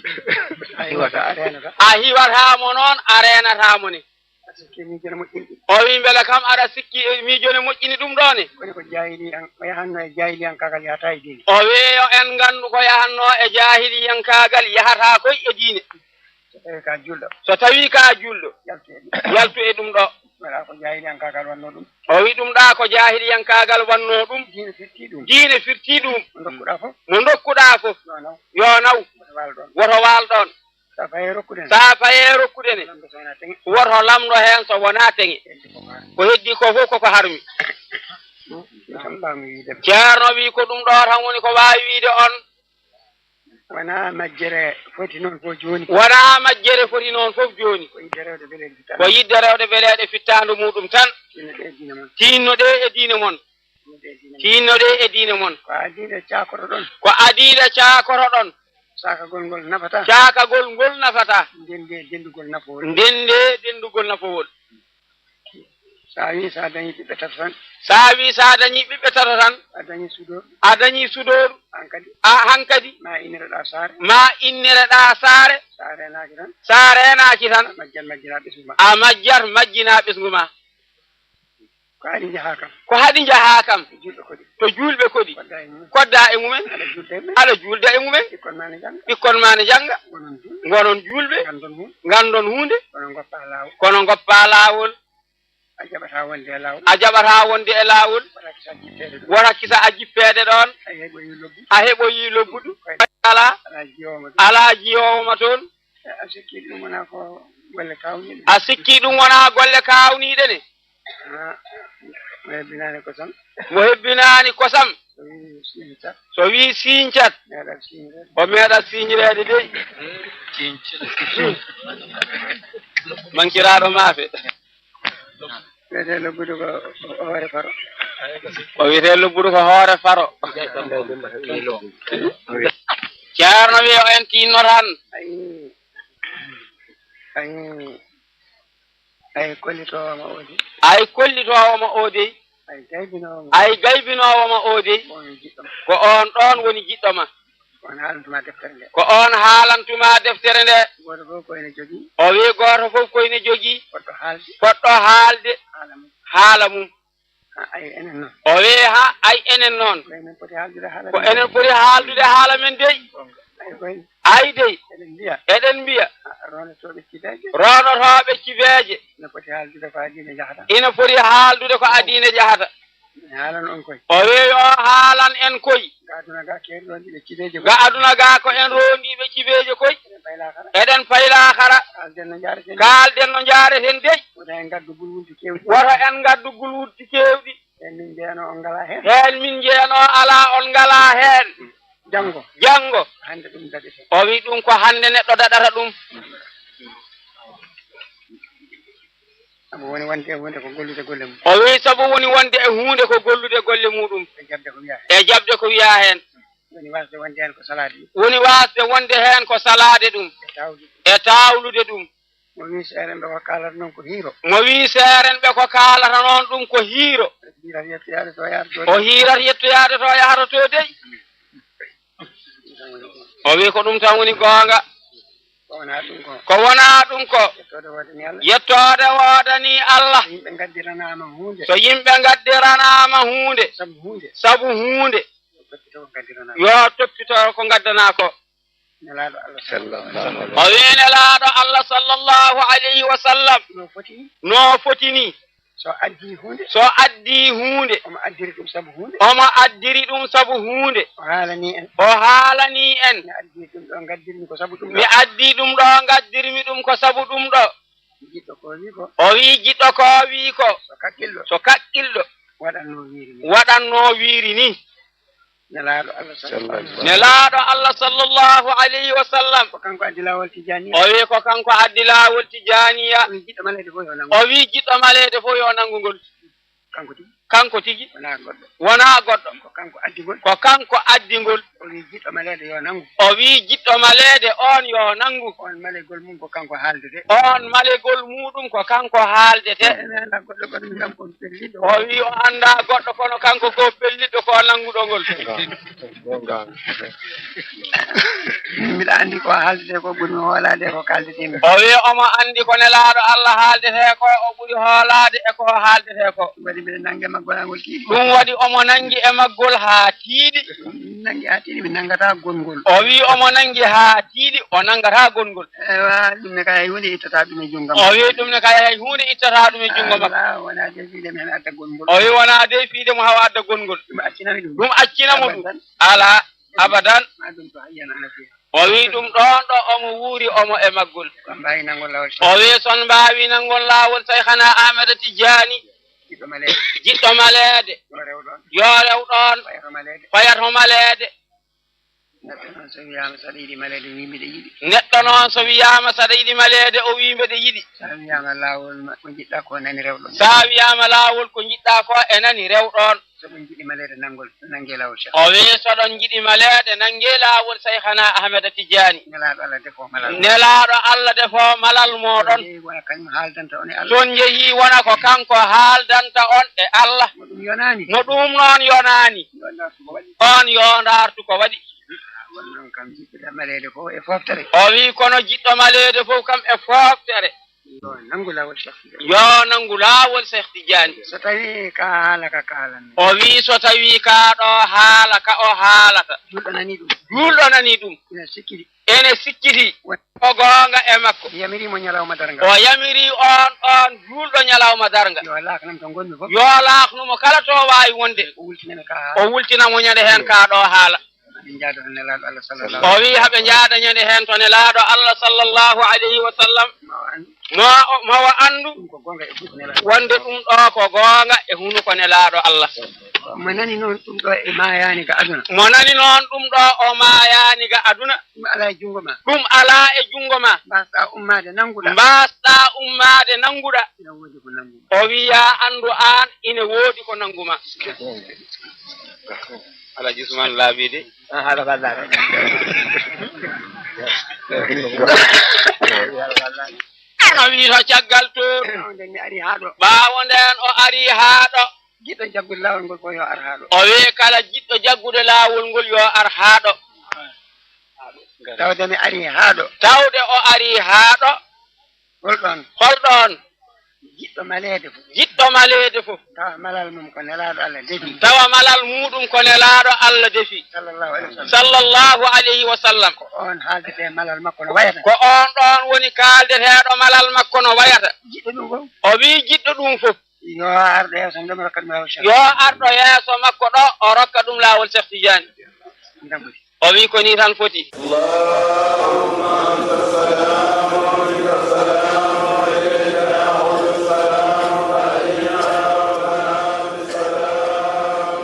A hiwata, a reenata. A hiwataa mo noon, a reenataa mo ne. Aɗa sikki miijo ne moƴƴini ɗum. O wii mbele kam aɗa sikki e miijo ne moƴƴini ɗum ɗo ne. Woni ko jaahiliyan, o yahanno e jaahiliyankaagal, yahataa e diine. O wii yo en nganndu ko yahanno e jaahiliyankaagal, yahataa koy e diine. So tawii ko a juulɗo. So tawii ko a juulɗo. Yaltu e ɗum. Yaltu e ɗum ɗo. Waɗa ko jaahiliyankaagal wannoo ɗum. O wii ɗum ɗa ko jaahiliyankaagal wannoo ɗum. Diine firtii ɗum. Diine firtii ɗum. Mo ndokkuɗaa fof. Mo ndokkuɗaa fof. Yo naw. Yo naw. Woto waal ɗoon. Woto waal ɗoon. Sa fayee rokkude ne. Sa fayee rokkude ne. Lamɗo so wonaa teŋe. Woto lamɗo heen so wonaa teŋe. Heddi ko faati. Ko heddi ko fof koko harmi. Tan mbaaw mi wiide. Ceerno wi ko ɗum ɗo tan woni ko waawi wiide on. Wonaa majjere foti noon fof jooni. Wonaa majjere foti noon fof jooni. Ko yiɗde rewde beleeɗe fittaandu. Ko yiɗde rewde beleeɗe fittaandu muɗum tan. Tinno ɗe e diine mon. Tinno ɗe e diine mon. Tinno ɗe e diine mon. Ko adii nde caakotoɗon. Ko adii nde caakotoɗon. Caakagol ngol nafataa. Caakagol ngol nafataa. Ndende denndugol nafoore. Ndende denndugol nafoore. So a wii so a dañii ɓiɓɓe tato tan. So a wii so a dañii ɓiɓɓe tato tan. A dañii sudooru. A dañii sudooru. Hankadi. A hankadi. Ma innire ɗaa saare. Ma innire ɗaa saare. So a reenaaki tan. So a reenaaki tan. A majjat majjinaa ɓesngu ma. A majjat majjinaa ɓesngu ma. Ko haɗi njahaa kam. Ko haɗi njahaa kam. Ko juulɓe koɗi. To juulɓe koɗi. Koddaa e mumen. Koddaa e mumen. Aɗa juulda e mumen. Aɗa juulda e mumen. Ɓikkon ma ne njannga. Ɓikkon ma ne njannga. Ngonon juulɓe. Ngonon juulɓe. Nganndon huunde. Nganndon huunde. Kono ngoppaa laawol. Kono ngoppaa laawol. A jaɓataa wonde e laawol. A jaɓataa wonde e laawol. Wota kisa a jippeede ɗoon. Wota kisa a jippeede ɗoon. A heɓoyi lobbudu. A heɓoyi lobbudu. Alaa. Alaa jiyoowo ma toon. Alaa jiyoowo ma toon. A sikki ɗum wonaa ko golle kaawniiɗe? A sikki ɗum wonaa golle kaawniiɗe ne? Ah, mo hebbinaani kosam. Mo hebbinaani kosam. So wii sincat. So wii sincat. Meeɗa siñireede. O meeɗa siñireede dey. Mankiraaɗo maafe. Wiyetee lobbudu ko hoore faro. O wiyetee lobbudu ko hoore faro. Ceerno wi o en tinno tan. Ayi. Ayi. Ay kollitoowo ma o dey. Ay kollitoowo ma o dey. Ay gaybinoowo ma o dey. Ay gaybinoowo ma o dey. Ko on jiɗɗo ma. Ko on ɗoon woni jiɗɗo ma. Ko on haalantuma deftere nde. Ko on haalantuma deftere nde. Gooto fof ko ene jogii. O wii gooto fof ko ene jogii. Poɗɗo haalde. Poɗɗo haalde. Haala mum. Haala mum. Ha, ay enen noon. O wii ha, ay enen noon. Ko enen poti haaldude haala men. Ko enen poti haaldude haala men dey. Ay koy. Ay dey. Eɗen mbiya. Eɗen mbiya. Ha, roonotooɓe cibeeje. Roonotooɓe cibeeje. Ina poti haaldude ko adii ne jahata. Ina poti haaldude ko adii ne jahata. Mi haalan on koy. O wii o haalan en koy. Ga aduna ga ko en roondiiɓe cibeeje koy. Ga aduna ga ko en roondiiɓe cibeeje koy. Eɗen pay laakara. Eɗen pay laakara. Kaalden no njaareten. Kaalden no njaareten dey. Wota en ngaddu gulwuldi keewɗi. Wota en ngaddu gulwuldi keewɗi. Ɓen min njeyanoo on ngalaa heen. Heen min njeyanoo alaa on ngalaa heen. Janngo. Janngo. Hannde ɗum daɗete. O wii ɗum ko hannde neɗɗo daɗata ɗum. Sabu woni wonde e huunde ko gollude golle mum. O wii sabu woni wonde e huunde ko gollude golle muɗum. E jaɓde ko wiyaa heen. E jaɓde ko wiyaa heen. Woni waasde wonde heen ko salaade ɗum. Woni waasde wonde heen ko salaade ɗum. E tawde. E tawlude ɗum. Mo wii seerenɓe ko kaalata noon ko hiiro. Mo wii seerenɓe ko kaalata noon ɗum ko hiiro. Hiirata yettoyaade to yahata to. O hiirata yettoyaade to yahata to dey. O wii ko ɗum tan woni goonga. Ko wonaa ɗum ko. Ko wonaa ɗum ko. Yettoode woodani Allah. Yettoode woodani Allah. So yimɓe ngaddiranaama huunde. So yimɓe ngaddiranaama huunde. Sabu huunde. Sabu huunde. Yo toppito ko ngaddiranaa. Yo toppito ko ngaddanaa ko. Nelaaɗo Allah sallallahu alaihi wasallam. O wii Nelaaɗo Allah sallallahu alaihi wasallam. No foti ni. No foti ni. So addii huunde. So addii huunde. Omo addiri ɗum sabu huunde. Omo addiri ɗum sabu huunde. O haalanii en. O haalanii en. Mi addii ɗum ɗo ngaddirmi ko sabu ɗum ɗo. Mi addii ɗum ɗo ngaddirmi ɗum ko sabu ɗum ɗo. Jiɗɗo ko wii ko. O wii jiɗɗo ko wii ko. So kakkilɗo. So kakkilɗo. Waɗatno wiiri ni. Waɗatno wiiri ni. Nelaaɗo Allah sallallahu alaihi wasallam. Nelaaɗo Allah sallallahu alaihi wasallam. Ko kanko addi laawol Tijaaniya. O wii ko kanko addi laawol Tijaaniya. O wii jiɗɗo maleede fof yo nanngu. O wii jiɗɗo maleede fof yo nanngu ngol. Kanko tigi. Kanko tigi. Wonaa goɗɗo. Wonaa goɗɗo. Ko kanko addi ngol. Ko kanko addi ngol. O wii jiɗɗo maleede yo nanngu. O wii jiɗɗo maleede oon yo nanngu. Oon malegol mum ko kanko haaldude. Oon malegol muɗum ko kanko haaldete. Ene alaa goɗɗo kono kanko pelliɗo. O wii o anndaa goɗɗo kono kanko ko pelliɗo ko nannguɗo ngol. Goonga. Mbiɗa anndi ko haaldetee ko ɓuri mi hoolaade e ko kaaldetee mi. O wii omo anndi ko Nelaaɗo Allah haaldetee ko o ɓuri hoolaade e ko haaldetee ko. Ɗum waɗi mbiɗa nannga e maggol haa ngol tiiɗi. Ɗum waɗi omo nanngi e maggol haa tiiɗi. Nanngi haa tiiɗi, mi nanngataa gonngol. O wii omo nanngi haa tiiɗi, o nanngataa gonngol. Ewa, ɗum ne kay hay huunde ittataa ɗum e junngo am. O wii ɗum ne kay hay huunde ittataa ɗum e junngo makko. Alaa, wonaa de fiide mi hawa adda gonngol. O wii wonaa de fiide mo hawa adda gonngol. Ɗum accina mi ɗum. Ɗum accina mo ɗum. Abadan. Alaa, abadan. Ma ɗum to hayyan ana fiya. O wii ɗum ɗoon ɗo omo wuuri omo e maggol. Ko mbaawi nanngol laawol. O wii so on mbaawi nanngol laawol Seykhana Ahmada Tijjaani. Jiɗɗo maleede. Jiɗɗo maleede. Yo rew ɗoon. Yo rew ɗoon. Faya to maleede. Faya to maleede. Neɗɗo noon so wiyaama saɗa yiɗi maleede, o wii mbiɗa yiɗi. Neɗɗo noon so wiyaama saɗa yiɗi maleede, o wii mbeɗa yiɗi. So a wiyaama laawol ma-, ko njiɗɗaa ko nani rew ɗoon. So a wiyaama laawol ko njiɗɗaa ko e nani rew ɗoon. So ɗum njiɗi maleede nanngol, nanngee laawol Cheikh. O wii so ɗon njiɗi maleede, nanngee laawol Seykhana Ahmeda Tijjaani. Nelaaɗo Allah defo malal. Nelaaɗo Allah defo malal mooɗon. Toon njehii wona kañum haaldanta on e Allah. Toon njehii wona ko kanko haaldanta on e Allah. No ɗum yonaani. No ɗum noon yonaani. Yo Allah ko waɗi. On yo ndaartu ko waɗi. Won noon kam jiɗɗo maleede fof e fooftere. O wii kono jiɗɗo maleede fof kam e fooftere. Yo nanngu laawol Cheikh Tidiane. Yo nanngu laawol Cheikh Tidiane. So tawii ka haala ka kaalan. O wii so tawii kaa ɗoo haala ka o haalata. Juulɗo nanii ɗum. Juulɗo nanii ɗum. Ina sikkiti. Ene sikkiti. Won- Ko goonga e makko. Yamiri mo ñalawma darnga. O yamiri on, on juulɗo ñalawma darnga. Yo laaknan to ngonmi fof. Yo laaknu mo kala to waawi wonde. O wultina mi ka haala. O wultina mo ñande heen kaa ɗoo haala. Ɓe njaada to Nelaaɗo Allah sallallahu O wii haɓe njaada ñande heen to Nelaaɗo Allah sallallahu alayhi wa sallam. Ma o anndu. Mo, mo o anndu. Ɗum ko goonga e hunuko Nelaaɗo. Wonde ɗum ɗo ko goonga e hunuko Nelaaɗo Allah. Mo nani noon ɗum ɗo e maayaani ga aduna. Mo nani noon ɗum ɗo o maayaani ga aduna. Ɗum alaa e junngo ma. Ɗum alaa e junngo ma. Mbaasɗaa ummaade nannguɗaa. Mbaasɗaa ummaade nannguɗaa. Ina woodi ko nanngu. O wii yaa anndu aan ina woodi ko nanngu ma. Alhaji Usman laaɓi de. Ah, haɗa ka laaɓi. O wii to caggal toon. Ɓaawo nden mi ari haa ɗo. Ɓaawo nden o ari haa ɗo. Jiɗɗo jaggude laawol ngol fof yo ar haa ɗo. O wii kala jiɗɗo jaggude laawol ngol yo ar haa ɗo. Tawde mi ari haa ɗo. Tawde o ari haa ɗo. Hol ɗoon? Hol ɗoon? Jiɗɗo maleede fof. Jiɗɗo maleede fof. Tawa malal mum ko Nelaaɗo Allah defi. Tawa malal muuɗum ko Nelaaɗo Allah defi. Sallallahu alayhi wa sallam. Sallallahu alayhi wa sallam. Ko oon haaldata e malal makko no wayata. Ko oon ɗoon woni kaaldeteeɗo malal makko no wayata. Jiɗɗo ɗum fof. O wii jiɗɗo ɗum fof. Yo ar ɗo yeeso, ɗum rokka ɗum laawol Cheikh. Yo ar ɗo yeeso makko ɗo, o rokka ɗum laawol Cheikh Tidiane. Ndam. O wii ko nii tan foti. اللهم أنت السلام ومنك السلام وإليك يعود السلام فحينا ربنا بالسلام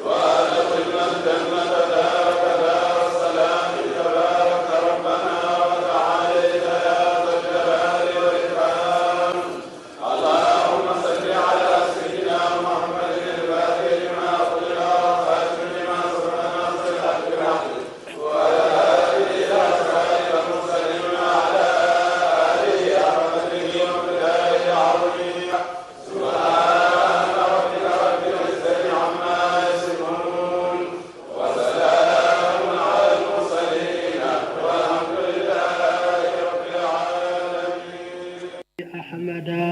وأدخلنا الجنة دارك دار السلام تبارك ربنا وتعاليت يا ذا الجلال والإكرام. اللهم صل على سيدنا محمد الفاتح لما أغلق والخاتم لما سبق ناصر الحق بالحق والهادي إلى صراطك المستقيم وعلى آله حق قدره ومقداره العظيم. سبحان ربك رب العزة عما يصفون. وسلام على المرسلين والحمد لله رب العالمين. Ahmada.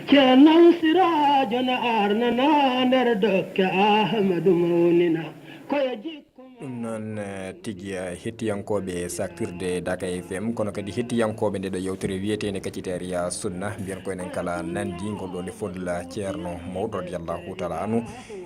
Ceerno Siraajo na arnana nder dokke Ahmadu mawnina. Ko yo jikku Ɗum noon, eh, tigi, eh, hettiyankooɓe saktirde Dakar F M, kono kadi hettiyankooɓe nde ɗo yewtere wiyeteende Kacitariya Sunna, mbiyen ko enen kala nanndi ngol ɗo nde fodla Ceerno Mawɗo radiyallahu taala anhu.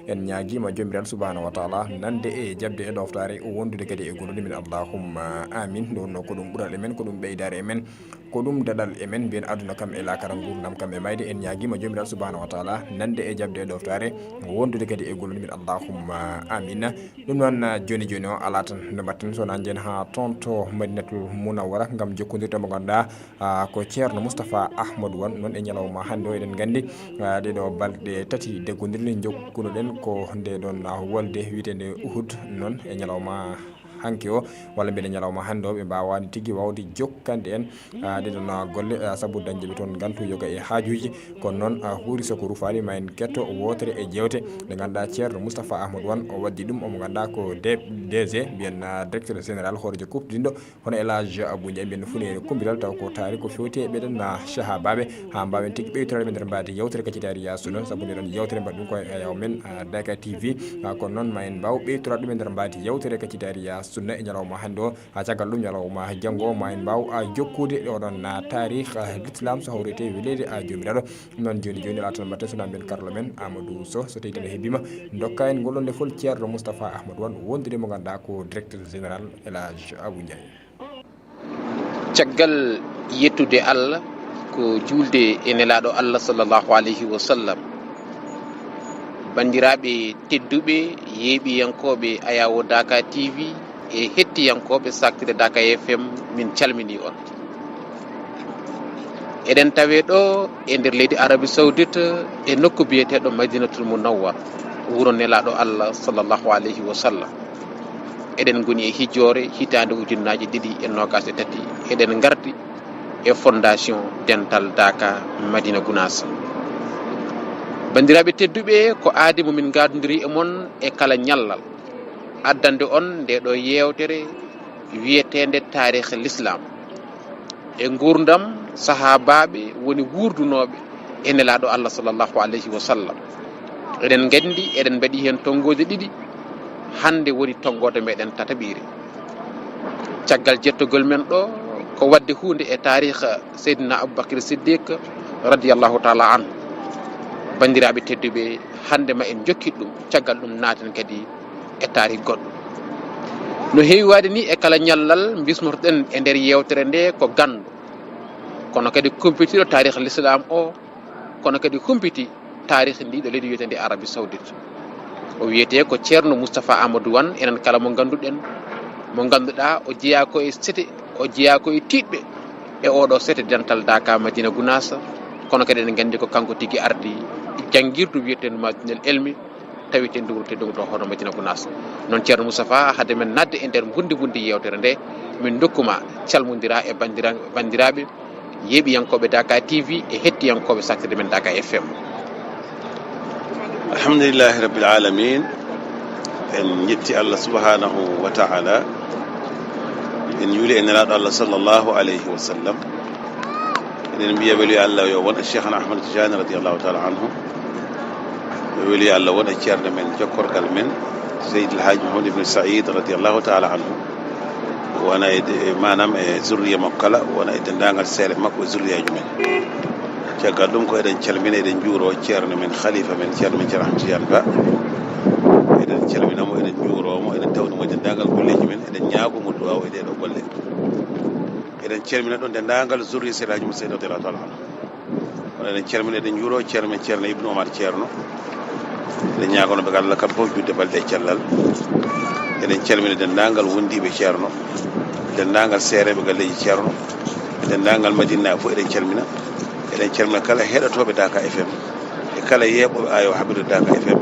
En ñaagiima Joomiraaɗo subhaanahu wa taala nande e jaɓde e ɗoftaare, wondude kadi e golludi men. Allahumma amin. Nde wonnoo ko ɗum ɓural e men, ko ɗum ɓeydaare e men, ko ɗum daɗal e men, mbiyen aduna kam e laakara, nguurndam kam e mayde. En ñaagiima Joomiraaɗo subhaanahu wa taala nande e jaɓde e ɗoftaare, wondude kadi e golludi men. Allahumma amin. Ɗum noon, ah, jooni jooni o alaa tan no mbaɗten so wonaa njeyen haa toon to Madinatul Munawwara ngam jokkondirde mo ngannduɗaa, ah, ko Ceerno Moustapha Ahmadou Wane. Noon e ñalawma hannde o eɗen nganndi, ah, ɗeɗo balɗe tati deggondirɗe jokkunoɗen ko nde ɗon, ah, wolde wiyeteende Uhud. Noon e ñalawma hanki o walla mbiyen ñalawma hannde o ɓe mbaawaani tigi waawde jokkande en, ah, ɗeɗon, ah, golle, ah, sabu dañde ɓe toon ngantu yoga e haajuuji. Kono noon, ah, huuri so ko rufaani ma en ketto wootere e jeewte nde ngannduɗaa Ceerno Moustapha Ahmadou Wane o waddi ɗum, omo ngannduɗaa ko D-, D G, mbiyen, ah, directeur général hooreejo kuuɓtinɗo, hono El Hadj Abou Ndiaye, mbiyen funeere kumbital taw ko taari ko fewti e ɓeɗen, ah, sahaabaaɓe, haa mbaawen tigi ɓeytoraade ɓe nder mbaadi yewtere Kacitariya Sunna, sabu nde ɗon yewtere mbaɗ ɗum ko e yaw men, ah, Dakar T V. Ah, kono noon ma en mbaaw ɓeytoraade ɗum e nder mbaadi yewtere Kacitariya Sunna e ñalawma hannde o. Haa caggal ɗum, ñalawma janngo o, ma en mbaaw, a, jokkude e oɗon, a, taarih, a, l'islam so hawretee weleede, a, Joomiraaɗo. Ɗum noon, jooni jooni, alaa tan mbaɗten so wonaa mbiyen karlo men Amadou Sow, so tawii tan o heɓiima, ndokka en ngol ɗon lefol Ceerno Moustapha Ahmadou Wane, wondude mo ngannduɗaa ko directeur général El Hadj Abou Ndiaye. Caggal yettude Allah, Ko juulde e Nelaaɗo Allah sallallahu alayhi wa sallam. Banndiraaɓe tedduɓe, yeeɓiyankooɓe Ayawo Daaka T V e hettiyankooɓe Saktire Daaka F M, min calminii on. Eɗen tawee ɗo e nder leydi Arabie Saoudite, e nokku biyeteeɗo Madinatul Munawwar, wuro Nelaaɗo Allah sallallahu alayhi wa sallam. Eɗen ngoni e hijjoore hitaande ujunnaaji ɗiɗi e noogaas e tati. Eɗen ngardi e Fondation Dental Daaka Madina Gunaas. Banndiraaɓe tedduɓe, ko aadi mo min ngaadondiri e mon e kala ñallal, addande on ndee ɗo yeewtere wiyeteende Taarih Lislaam, e nguurndam sahaabaaɓe woni wuurdunooɓe e Nelaaɗo Allah sallallahu alayhi wa sallam. Eɗen nganndi, eɗen mbaɗi heen tonngooje ɗiɗi, hannde woni tonngoode meɗen tataɓiire. Caggal jettogol men ɗo, ko waɗde huunde e taariika Seydina Abubakar Siddiq radiyallahu taala anhu. Banndiraaɓe tedduɓe, hannde ma en njokkit ɗum, caggal ɗum naaten kadi e taariik goɗɗo. No heewi waade ni, e kala ñallal mbismotoɗen e nder yeewtere nde ko ganndo, kono kadi kumpitiiɗo taarih Lislaam o, kono kadi humpiti taarih ndiɗo leydi wiyeteendi Arabie Saoudite. O wiyetee ko Ceerno Moustapha Amadou Wane, enen kala mo ngannduɗen, mo ngannduɗaa o jeyaa ko e sete, o jeyaa ko e tiiɗɓe e oɗo sete Dental Daaka Madina Gunaas, kono kadi eɗen nganndi ko kanko tigi ardi janngirdu wiyeteendu Madinal Elmi, tawi te nduwru te ɗum ɗo hono Madina Gunaas. Noon Ceerno Moustapha, hade men naatde e nder mbundi mbundi yeewtere nde, min ndokkuma calmondira e bandira-, banndiraaɓe yeeɓiyankooɓe Daaka T V e hettiyankooɓe Saktire men Daaka F M. Alhamdulillahi Rabbil Alamin. En njetti Allah subhanahu wa ta'ala. En njuuli e Nelaaɗo Allah sallallahu alayhi wa sallam. Eɗen mbiya weli Allah yo won e Cheikhna Ahmad Tijani radiyallahu ta'ala anhu. Weli Allah won e ceerno men, jokkorgal men, Seydi El Hadji Mouhamed Ibn Saïd radiyallahu ta'ala anhu. Wona e de-, maanaam e zurriya makko kala, wona e denndaangal seere makko e zurriyaaji men. Caggal ɗum ko eɗen calmina, eɗen njuuro ceerno men, khalifa men, ceerno men Ceerno Ahmad Tijani Ba. Eɗen calmina mo, eɗen njuuro mo, eɗen tawni mo e denndaangal golleeji men, eɗen ñaago mo duwaaw e ɗee ɗoo golle. Eɗen calmina ɗon denndaangal zurriya Seydi El Hadji Mouhamed Saïd radiyallahu ta'ala anhu. Kono eɗen calmina, eɗen njuuro ceerno men, Ceerno Ibnu Omar Ceerno. Eɗen ñaagono ɓe Allah kamɓe fof juutde balɗe e cellal. Eɗen calmina denndaangal wondiiɓe ceerno, denndaangal seereeɓe galleeji ceerno, denndaangal Madinaaɓe fof eɗen calmina. Eɗen calmina kala heɗotooɓe Daaka F M e kala yeeɓooɓe Ayawo habirde Daaka F M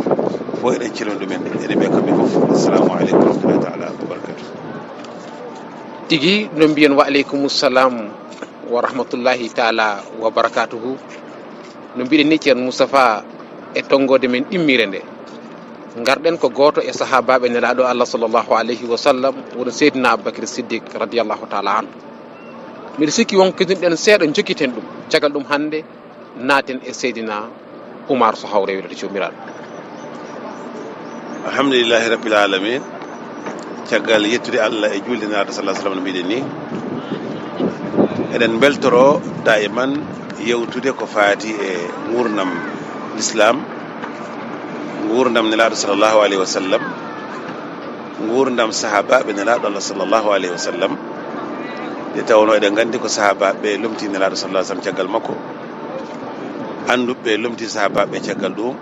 fof, eɗen calmina ɗumen. Eɗen mbiya kamɓe fof, assalamu aleykum wa rahmatullahi ta'ala wa barakatuh. Tigi, no mbiyen wa aleykum salam wa rahmatullahi taala wa barakatuhu. No mbiɗen ni, Ceerno Moustapha, e tonngoode men ɗimmire nde, ngarɗen ko gooto e sahaabaaɓe Nelaaɗo Allah sallallahu alayhi wa sallam, woni Seydina Abubakar Siddiq radiyallahu taala anhu. Miɗo sikki won ko kesinɗen seeɗa, njokkiten ɗum. Caggal ɗum hannde, naaten e Seydina Umar, so hawre welata joomiraaɗo. Alhamdulillahi Rabbil Alamin. Caggal yettude Allah e juulde Nelaaɗo sallallahu alaihi wasallam no mbiɗen ni, eɗen mbeltoro daiman yewtude ko faati e nguurndam Lislaam, nguurndam Nelaaɗo sallallahu alaihi wasallam, nguurndam sahaabaaɓe Nelaaɗo Allah sallallahu alaihi wasallam. Nde tawnoo eɗen nganndi ko sahaabaaɓe ɓe lomtii Nelaaɗo sallallahu alaihi wasallam caggal makko, annduɓe ɓe lomtii sahaabaaɓe ɓe caggal ɗum.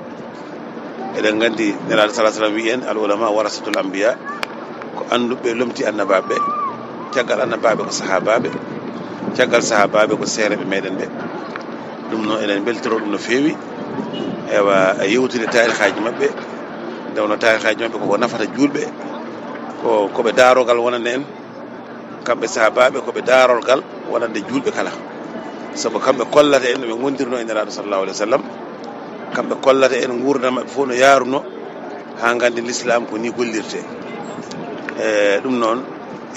Eɗen nganndi Nelaaɗo sallallahu alaihi wasallam wi'i en, "Al ulama warasatul anbiya," ko annduɓe ɓe lomtii annabaaɓe ɓe, caggal annabaaɓe ko sahaabaaɓe, caggal sahaabaaɓe ko seereeɓe meɗen ɓe. Ɗum noon eɗen mbeltoro ɗum no feewi. Ewa, e yewtude taarihaaji maɓɓe, nde wonno taarihaaji maɓɓe koko nafata juulɓe, ko, ko ɓe daarogal wonande en. Kamɓe sahaabaaɓe ko ɓe daarorgal wonande juulɓe kala. Sabu kamɓe kollata en no ɓe ngondirnoo e Nelaaɗo sallallahu alaihi wasallam. Kamɓe kollata en nguurndam maɓɓe fof no yaarunoo, haa ngannden Lislaam ko nii gollirtee. E ɗum noon,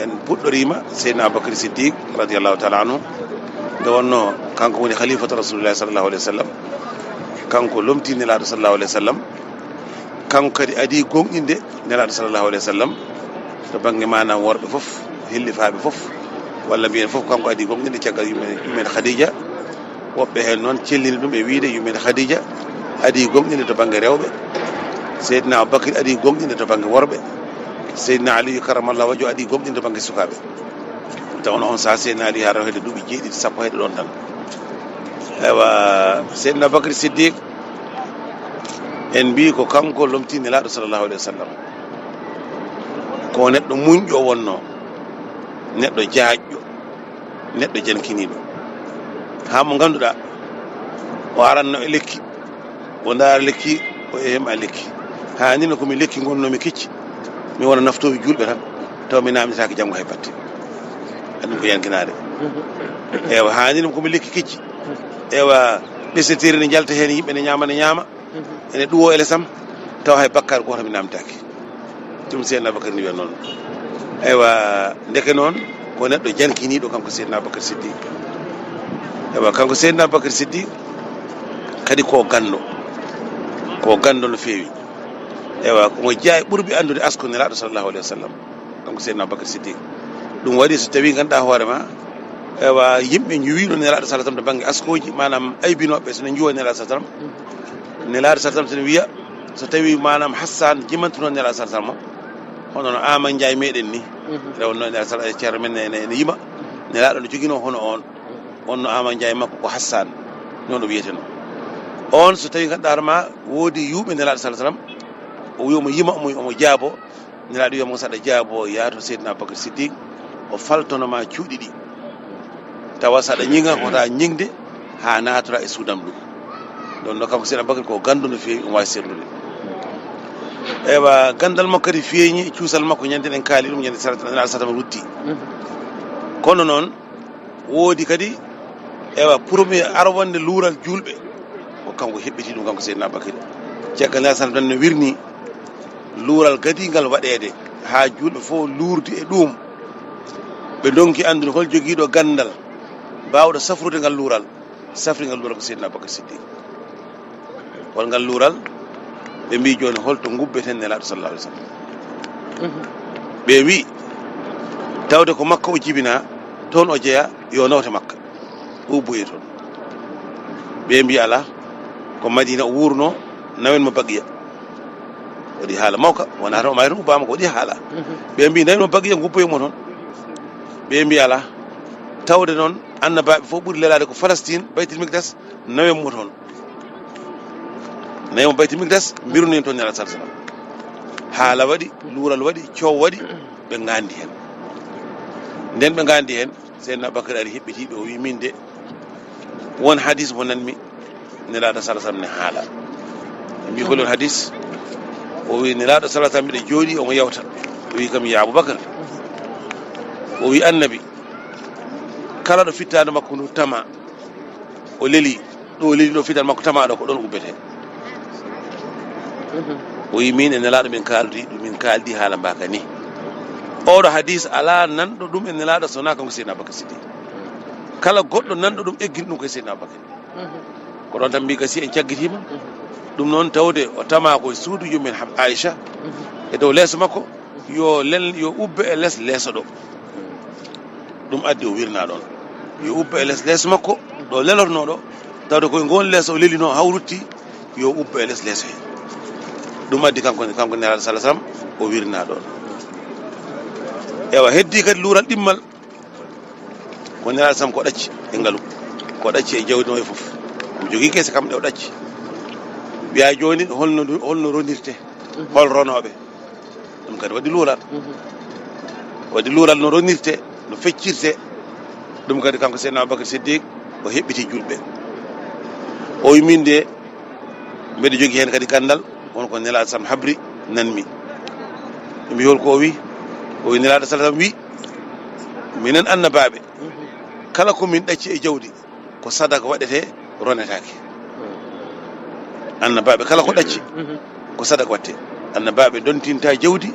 en puɗɗoriima Seydina Abubakar Siddiq radiyallahu taala anhu, nde wonnoo kanko woni khalifatu Rasulillahi sallallahu alaihi wasallam. Kanko lomtii Nelaaɗo sallallahu alaihi wasallam. Kanko kadi adii goongɗinde Nelaaɗo sallallahu alaihi wasallam to bannge maanaam worɓe fof, hillifaaɓe fof, walla mbiyen fof, kanko adii goongɗinde caggal yummen, yummen Khadija. Woɓɓe heen noon cellini ɗum e wiyde yummen Khadija adii goongɗinde to bannge rewɓe. Seydina Abubakar adii goongɗinde to bannge worɓe. Seydina Aliyu karamallahu wajhu adii goongɗinde to bannge sukaaɓe. Tawnoo on sahaa Seydina Ali haa rewa hedde duuɓi jeeɗiɗi, sappo hedde ɗoon tan. Ewa, Seydina Bakri Siddiq, en mbii ko kanko lomtii Nelaaɗo sallallahu alaihi wasallam. Ko neɗɗo muñɗo o wonnoo, neɗɗo jaajɗo, neɗɗo jankiniiɗo. Haa mo ngannduɗaa, o aranno e lekki, o ndaara lekki, o eema lekki. Haa nii ko mi lekki ngonnoomi kicci, mi wona naftoowi juulɓe tan, taw mi naamnitaaki janngo hay batte. Ɗum ko yankinaade. Ewa, haa nii ko mi lekki kicci. Ewa, ɓesdeteeri ne njalta heen, yimɓe ne ñaama, ne ñaama. Ene ɗuwo e lesam, taw hay bakkaar gooto mi naamnitaaki. Ɗum Seydina Bakar ni wiya noon. Ewa, ndeke noon, ko neɗɗo jankiniiɗo kanko Seydina Bakar Siddiq. Ewa, kanko Seydina Bakar Siddiq kadi ko ganndo. Ko ganndo no feewi. Ewa, omo jeyaa e ɓurɓe anndude asko Nelaaɗo sallallahu alaihi wasallam. Kanko Seydina Bakar Siddiq. Ɗum waɗi so tawii ngannduɗaa hoore ma, ewa, yimɓe njuwiino Nelaaɗo sallallahu alaihi wasallam to bannge askooji, maanaam aybinooɓe so no njuwa Nelaaɗo sallallahu alaihi wasallam. Nelaaɗo sallallahu alaihi wasallam so no wiya, so tawii maanaam Hassan jimantuno Nelaaɗo sallallahu alaihi wasallam, hono no Aama Njaay meɗen ni. Rewnoo Nelaaɗo sallallahu alaihi wasallam, ceerno men ne, ne, ne yima. Nelaaɗo no joginoo hono oon. Oon no Aama Njaay makko ko Hassan. Noon o wiyetenoo. Oon so tawii ngannduɗaa hoore ma woodi yuuɓe Nelaaɗo sallallahu alaihi wasallam, o wiya omo yima, omo, omo jaabo. Nelaaɗo wiya mo, saɗa jaabo, yaa to Seydina Bakar Siddiq, o faltono ma cuuɗi ɗi. Tawa saɗa ñiŋa, wota ñiŋde haa naatora e suudam ɗum. Ɗum no kanko Seydina Bakar ko ganndo no feewi, omo waawi seerndude. Ewa, ganndal makko kadi feeñi, cuusal makko ñande ɗen kaali ɗum, ñande sara-, Nelaaɗo sallallahu alaihi wasallam rutti. Kono noon, woodi kadi, ewa, premier arwande luural juulɓe, ko kanko heɓɓiti ɗum, kanko Seydina Bakar. Caggal Nelaaɗo sallallahu alaihi wasallam no wirni luural gadiingal waɗeede, haa juulɓe fof luurdi e ɗum. Ɓe ndonki anndude hol jogiiɗo ganndal, baawɗo safrude ngal luural, safri ngal luural ko Seydina Bakar Siddiq. Hol ngal luural? Ɓe mbii, jooni, hol to ngubbeten Nelaaɗo sallallahu alaihi wasallam? Ɓe mbii, tawde ko Makka o jibinaa, toon o jeyaa, yo nawte Makka, o ubboye toon. Ɓe mbii, alaa, ko Madina o wuurnoo, nawen mo Baqiya. Waɗi haala mawka, wonaa tan o maayii tan ubbaama, ko waɗi haala. Ɓe mbii, nawen mo Baqiya, ngubboye mo toon. Ɓe mbii, alaa, tawde noon annabaaɓe fof ɓuri lelaade ko Falastin, Baytul Mikdas, nawen mo toon. Nawen mo Baytul Mikdas, mbirunen toon Nelaaɗo sallallahu alaihi wasallam. Haala waɗi, luural waɗi, coow waɗi, ɓe ngaandi heen. Nden ɓe ngaandi heen, Seydina Bakar ari heɓɓitii ɓe, o wii, min de, won hadis mo nanmi Nelaaɗo sallallahu alaihi wasallam ne haala. Ɓe mbii, hol on hadis? O wii, Nelaaɗo sallallahu alaihi wasallam, miɗo jooɗii, omo yewta. O wii kam, yaa Abubakar, o wii, Annabi, kala ɗo fittaandu makko ndu tama, o leli, ɗo o leli ɗo fittaandu makko tama ɗo, ko ɗon ubbetee. O wii, min e Nelaaɗo min kaaldi, ɗum min kaaldi haala mbaaka ni. Oɗo hadis alaa nanɗo ɗum e Nelaaɗo so wonaa kanko Seydina Bakar Siddiq. Kala goɗɗo nanɗo ɗum eggini ɗum ko e Seydina Bakar. Ko ɗon tan mbii gasi en caggitiima. Ɗum noon tawde o tama ko e suudu yummen Ham-, Aisha, e dow leeso makko, yo lel-, yo ubbe e les leeso ɗo. Ɗum addi o wirnaa ɗoon. Yo ubbe e les leeso makko, ɗo lelornoo ɗo, tawde ko e ngoon leeso o lelinoo hawrutti, yo ubbe e les leeso he. Ɗum addi kanko, kanko Nelaaɗo sallallahu alaihi wasallam, o wirnaa ɗoon. Ewa, heddii kadi luural ɗimmal, ko Nelaaɗo sallallahu alaihi wasallam ko ɗacci e ngalu, ko ɗacci e jawdi no e fof. Omo jogii keese kam ɗe o ɗacci. Wiya jooni, holno ndu-, holno ronirte, hol ronooɓe? Ɗum kadi waɗi luural. Waɗi luural no ronirte, no feccirte. Ɗum kadi kanko Seydina Abubakar Siddiq o heɓɓiti julɓe. O wi min de mbeɗa jogii heen kadi ganndal, won ko Nelaaɗo sam habri nanmi. Ɓe mbi hol ko o wi? O wi Nelaaɗo sallallahu alaihi wasallam wi, minen annabaaɓe, kala ko min ɗacci e jawdi, ko sadaka waɗetee, ronetaake. Annabaaɓe kala ko ɗacci, ko sadaka waɗetee. Annabaaɓe ndontinta jawdi,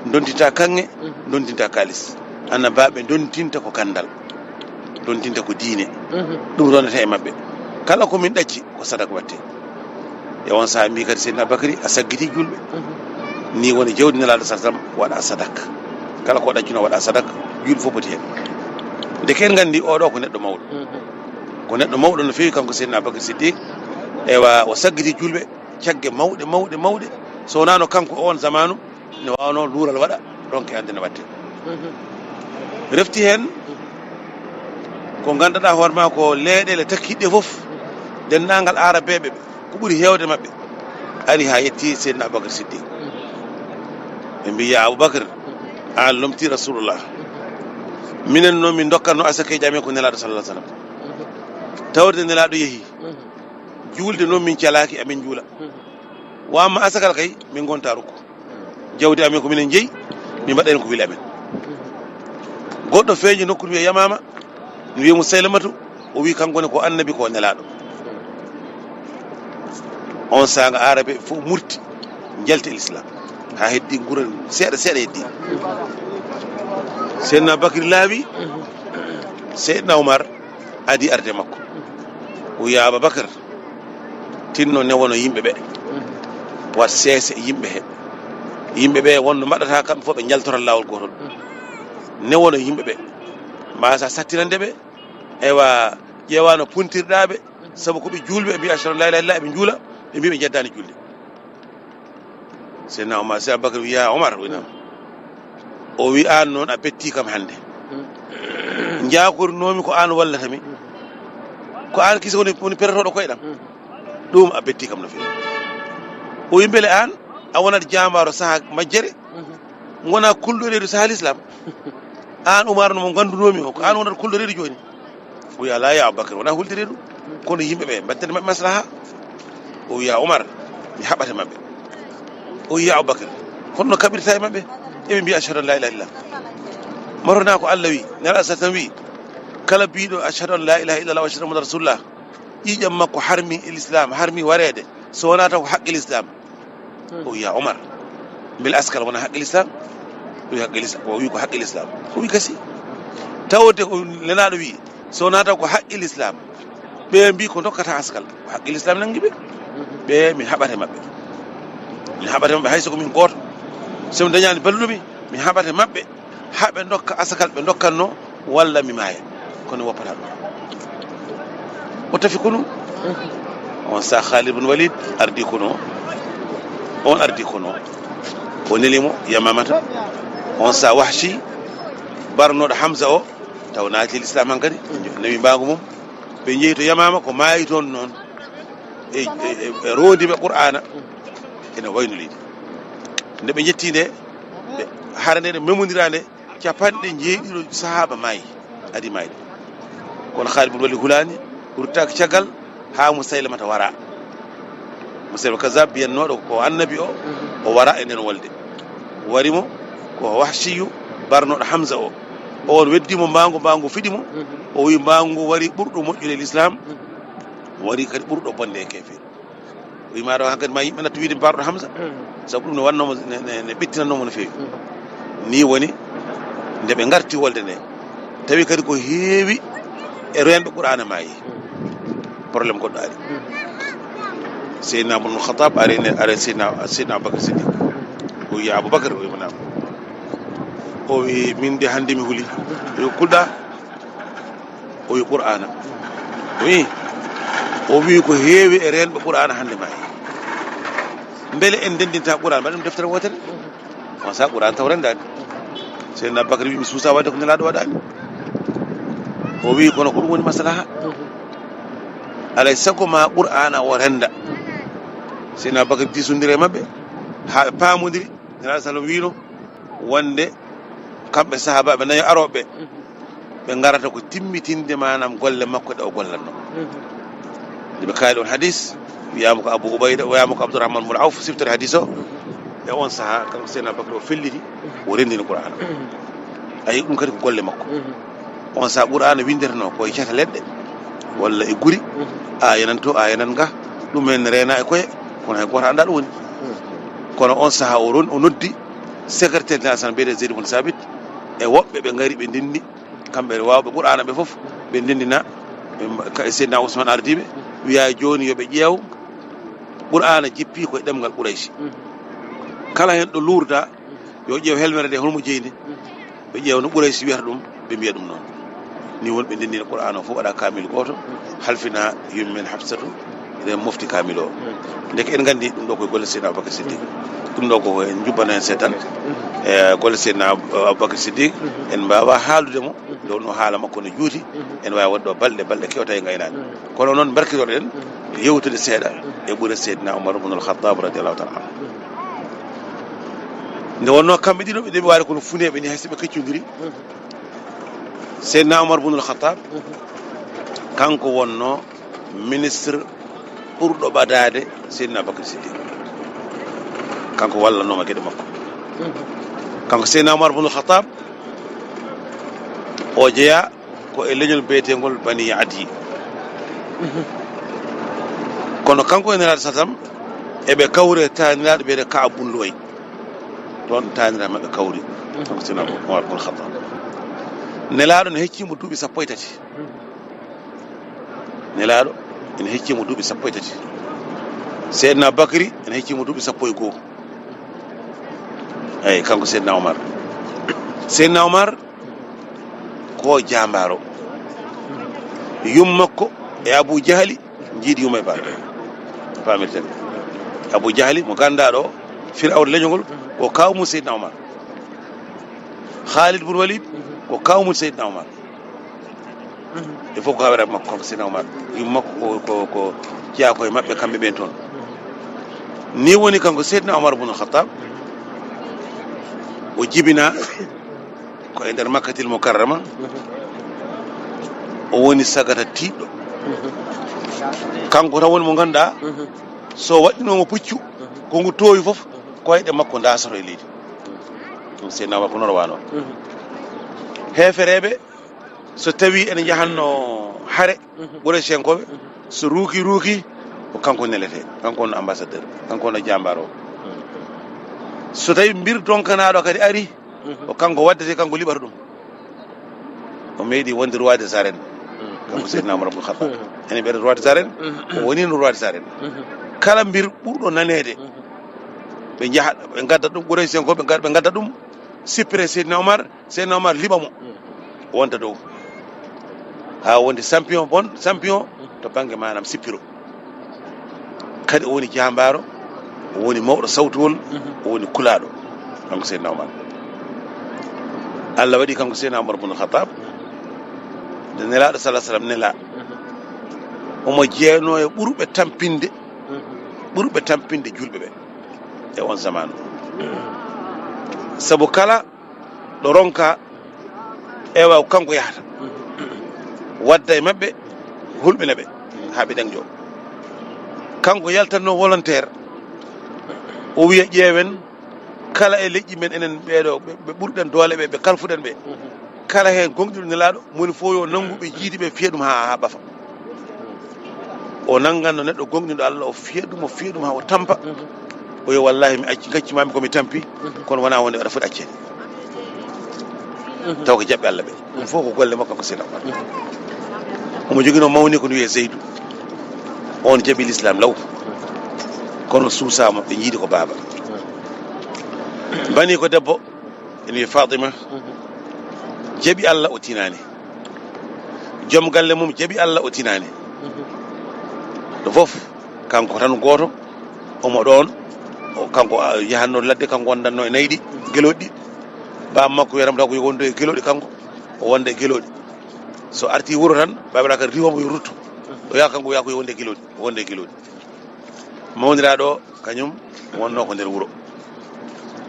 ndontinta kaŋŋe, ndontinta kaalis. Annabaaɓe ndontinta ko ganndal, ndontinta ko diine. Ɗum ronetee e maɓɓe. Kala ko min ɗacci, ko sadaka waɗetee. E on sahaa mbi kadi Seydina Bakari, a saggiti julɓe. Ni woni jawdi Nelaaɗo sallallahu alaihi wasallam waɗa sadaka. Kala ko ɗaccunoo waɗa sadaka, julɓe fof poti heen. Ndeke en nganndi oɗo ko neɗɗo mawɗo. Ko neɗɗo mawɗo no feewi kanko Seydina Bakari Siddiq. Ewa, o saggiti julɓe cagge mawɗe, mawɗe, mawɗe. So wonaano kanko, o on zamaanu ne waawno luural waɗa, donc e annde ne waɗte. Refti heen ko ngannduɗaa hoore ma ko leyɗeele takkiɗe fof. Denndaangal aarabeeɓe ɓe, ko ɓuri heewde maɓɓe, ari haa yetti Seydina Abubakar Siddiq. Ɓe mbi, "Yaa Abubakar, aan lomtii Rasulullah. Minen noon, min ndokkatno asakeeji amen ko Nelaaɗo sallallahu alaihi wasallam. Tawde Nelaaɗo yehi, juulde noon min calaaki, amin njuula. Wa amma asakal kay, min ngontaa rokku. Jawdi amen ko minen njeyi, min mbaɗa heen ko weli amen." Goɗɗo feeñi nokkuure wiyee Yamaama, no wiyee Musaylamatu, o wi kanko ne ko annabi, ko nelaaɗo. On saanga aarabeeɓe fof murti, njalti e Lislaam. Haa heddi ngura seeɗa seeɗa heddi. Seydina Bakri laawi, Seydina Umar adi arde makko. O wiya, "Ababakar, tinno newono yimɓe ɓe. Wat seese yimɓe he. Yimɓe ɓe wonno mbaɗata kamɓe fof ɓe njaltora laawol gootol. Newono yimɓe ɓe. Mbasa sattirande ɓe. Ewa, ƴeewano puntirɗa ɓe. Sabu ko ɓe juulɓe, ɓe mbiya ashhadu an la ilaha illallah, ɓe njuula, ɓe mbiya ɓe njeddaani julde." Seydina Omar, Seydina Abubakar wiya, "Omar, wi nam." O wi, "Aan noon a betti kam hannde. Njaakornoomi ko aan wallata mi. Ko aan kisa woni, woni perotooɗo koye ɗam. Ɗum a betti kam no feewi." O wi, "Mbele aan a wonat jaambaaro saha majjere? Ngona kulɗo reedu saha Lislaam? Aan Umar no mo nganndunoomi o, ko aan wonat kulɗo reedu jooni." O wiya, "Alaa, ya Abubakar, wonaa hulde reedu. Kono yimɓe ɓe, mbatten maɓɓe maslaha." O wiya, "Umar, mi haɓat e maɓɓe." O wiya, "Abubakar, kono no kaɓirta e maɓɓe? Eɓe mbiya, ashhadu an la ilaha illallah. Marona ko Allah wi, Nelaaɗo sallallahu alaihi wasallam wi, kala biiɗo ashhadu an la ilaha illallah wa ashhadu anna Muhammadan rasulullah, ƴiiƴam makko harmi e Lislaam, harmi wareede, so wonaa taw ko haqqe Lislaam." O wiya, "Omar, mbele askal wona haqqe Lislaam?" O wiya, "Haqqe Lislaam." O wi, "Ko haqqe Lislaam." O wi, "Gasi. Tawde ko Nelaaɗo wi, so wonaa taw ko haqqe Lislaam, ɓe mbi ko ndokkata askal, ko haqqe Lislaam nangi ɓe. Ɓe mi haɓat e maɓɓe. Mi haɓat e maɓɓe hay so ko min gooto. So mi dañaani balluɗo mi, mi haɓat e maɓɓe. Haa ɓe ndokka asakal ɓe ndokkatno, walla mi maaya." Kono woppata ɗum. O tafi kunu. On sa Khalid bin Walid ardi kunu. On ardi kunu. O neli mo Yamamata. On sa Wahshi, barnoɗo Hamza o, taw naati Lislaam hankadi. Nawi mbaangu mum. Ɓe njehi to Yamama, ko maayi toon noon. E, e, e, e roondiiɓe Qur'aana ene wayno leydi. Nde ɓe njetti nde, ɓe, hara nde, nde memondira nde, capanɗe njeeɗiɗo sahaaba maayi, adi maayde. Kono Khalid bin Walid hulaani, ruttaaki caggal haa Musaylamata wara. Musaylamata Kazzab, mbiyannooɗo ko annabi o, o wara e nden wolde. Wari mo ko Wahshiyu, barnoɗo Hamza o. O on weddi mo mbaangu, mbaangu fiɗi mo. O wi mbaangu wari ɓurɗo moƴƴude Lislaam, wari kadi ɓurɗo bonde e keefeeri. O wiima ɗo hankadi ma yimɓe nattu wiide mbarɗo Hamza. Sabu ɗum ne wannoo mo, ne, ne, ne ɓettinannoo mo no feewi. Nii woni nde ɓe ngarti wolde nde, tawi kadi ko heewi e reenɓe Qur'aana maayi. Problème goɗɗo ari. Seydina Umar ibn Khattab ari ne, ari Seydina, Seydina Abubakar Siddiq. O wiya, "Abubakar?" O wiima, "Naam." O wi, "Min de hannde mi huli." O wi, "Kulɗa?" O wi, "Qur'aana." O wi, o wi, "Ko heewi e reenɓe Qur'aana hannde maayi. Mbele en ndenndinta Qur'aana, mbaɗen ɗum deftere wootere?" On sa Qur'aana taw renndaani. Seydina Abubakar wi, "Mi suusa waɗde ko Nelaaɗo waɗaani." O wi, "Kono ko ɗum woni maslaha. Alay sago ma Qur'aana o rennda." Seydina Abubakar diisondiri e maɓɓe haa ɓe paamondiri. Nelaaɗo sallam wiino wonde kamɓe sahaabaaɓe nayo arooɓe ɓe, ɓe ngarata ko timmitinde maanaam golle makko ɗe o gollatno. Nde ɓe kaali on hadis, wiyaama ko Abu Ubayda, wiyaama ko Abdurrahman bun Awf siftata hadis o. E on sahaa, kanko Seydina Bakr o felliti, o renndini Qur'aana. Ayi, ɗum kadi ko golle makko. On sahaa Qur'aana winndetenoo ko e cate leɗɗe, walla e guri, aya nan to, aya nan ga, ɗum en reena e koye, kono hay gooto anndaa ɗum woni. Kono on sahaa o ron-, o noddi secrétaire national mbiyetee Zayd bun Sabit, e woɓɓe ɓe ngari ɓe ndenndi, kamɓe waawɓe Qur'aana ɓe fof, ɓe ndenndina, ɓe mba-, ka-, Seydina Ousmane ardiiɓe, wiya jooni yo ɓe ƴeew Qur'aana jippii ko e ɗemngal Qurayshi. Kala heen ɗo luurda, yo ƴeew helmere nde, holmo jeyi nde? Ɓe ƴeewa no Qurayshi wiyata ɗum, ɓe mbiya ɗum noon. Ni woni ɓe ndenndina Qur'aana o fof, waɗa kaamil gooto, halfina yumma men Hafsatu, nden mofti kaamil o. Ndeke en nganndi ɗum ɗo ko e golle Seydina Abubakar Siddiq. Ɗum ɗo ko en njubbano heen seeɗa tan. E golle Seydina Abubakar Siddiq, en mbaawaa haalude mo. Ɗo no haala makko no juuti, en waawi waɗde ɗo balɗe, balɗe kewta e ngaynaade. Kono noon, mbarkiroɗen yewtude seeɗa e ɓure Seydina Umar ibn al-Khattab radiyallahu ta'ala anhu. Nde wonnoo kamɓe ɗiɗo, ɓe ɗeɓi waade kono funeeɓe ni, hay so ɓe keccondiri. Seydina Umar ibn al-Khattab, kanko wonnoo ministre ɓurɗo ɓadaade Seydina Bakr Siddiq. Kanko wallanooma geɗe makko. Kanko Seydina Umar ibn al-Khattab, o jeyaa ko e leñol biyeteengol Bani Adi. Kono kanko e Nelaaɗo sallallahu alayhi wasallam, eɓe kawri e taaniraaɗo biyeteeɗo Ka'ab bun Lu'ay. Toon taaniraaɓe maɓɓe kawri. Kanko Seydina Umar ibn al-Khattab. Nelaaɗo ne hecci mo duuɓi sappo e tati. Nelaaɗo ene hecci mo duuɓi sappo e tati. Seydina Bakri ene hecci mo duuɓi sappo e goo. Eyi, kanko Seydina Umar. Seydina Umar ko jaambaaro. Yum makko e Abu Jahali njiidi yum e baaɗo. Faamirten. Abu Jahali mo gannduɗaa ɗo, Firawna leñol ngol, ko kaaw mum Seydina Umar. Khalid bun Walid ko kaaw mum Seydina Umar. Ɓe fof ko hawre makko, kanko Seydina Umar. Yum makko ko, ko, ko jeyaa ko e maɓɓe kamɓe ɓeen toon. Ni woni kanko Seydina Umar bun Khattab, o jibinaa ko e nder Makkatil Mukarrama, o woni sagata tiiɗɗo. Kanko tan woni mo ngannduɗaa, so waɗɗinooma puccu, ko ngu toowi fof, koyɗe makko ndaasoto e leydi. Ɗum Seydina Umar ko noon o waanoo. Heefereeɓe, so tawii ene njahatnoo hare, Qurayshenkooɓe, so ruuki, ruuki, ko kanko neletee. Kanko woni ambassadeur, kanko woni jaambaaro o. So tawii mbir donkanaaɗo kadi ari, ko kanko waddetee, kanko liɓata ɗum. O meeɗi wonde roi des arènes. Kanko Seydina Umar ibn Khattab. Ene mbiyata roi des arènes, o woniino roi des arènes. Kala mbir ɓurɗo naneede, ɓe njaha, ɓe ngadda ɗum, Qurayshenkooɓe, ɓe ngadda, ɓe ngadda ɗum, sippiree Seydina Umar, Seydina Umar liɓa mo, wonta dow. Haa wonde champion bon, champion to bannge maanaam sippiro. Kadi o woni jaambaaro, o woni mawɗo sawtuwol, o woni kulaaɗo, kanko Seydina Umar. Allah waɗi kanko Seydina Umar bun Khattab, nde Nelaaɗo sallallahu alayhi wasallam nelaa, omo jeenoo e ɓurɓe tampinde, ɓurɓe tampinde juulɓe ɓe e on zamaanu. Sabu kala ɗo ronka, ewa, kanko yahata, wadda e maɓɓe, hulɓina ɓe haa ɓe dañjo. Kanko yaltatnoo volontaire, o wiya, ƴeewen kala e leƴƴi men enen ɓeeɗo, ɓe, ɓe ɓurɗen doole ɓe, ɓe kalfuɗen ɓe. Kala heen gonɗinɗo Nelaaɗo, moni fof yo nanngu ɓe jiidi ɓe, fiya ɗum haa, haa ɓafa. O nannganno neɗɗo gonɗinɗo Allah, o fiya ɗum, o fiya ɗum haa o tampa. O wiya, "Wallaahi, mi acci, gacci maa mi ko mi tampi, kono wonaa wonde aɗa foti acceede." Taw ko jaɓɓe Allah ɓe. Ɗum fof ko golle makko, kanko Seydina Umar. Omo joginoo mawni ko no wiyee Zeydu. On jaɓi lislaam law. Kono suusaama, ɓe njiidi ko baaba. Bani ko debbo, ene wiyee Fatima. Jaɓi Allah, o tinaani. Joom galle mum jaɓi Allah, o tinaani. Ɗo fof, kanko tan gooto, omo ɗoon. O, kanko, a, yahatnoo ladde, kanko wondannoo e nayi ɗi, gelooɗi ɗi. Baaba makko wiyata mo taw ko yo wondu e gelooɗi kanko, o wonda e gelooɗi. So artii wuro tan, baaba kadi riiwa mo yo rutto. O yaha kanko, o yaha ko yo wondu e gelooɗi, o wonda e gelooɗi. Mawniraaɗo o, kañum wonnoo ko nder wuro.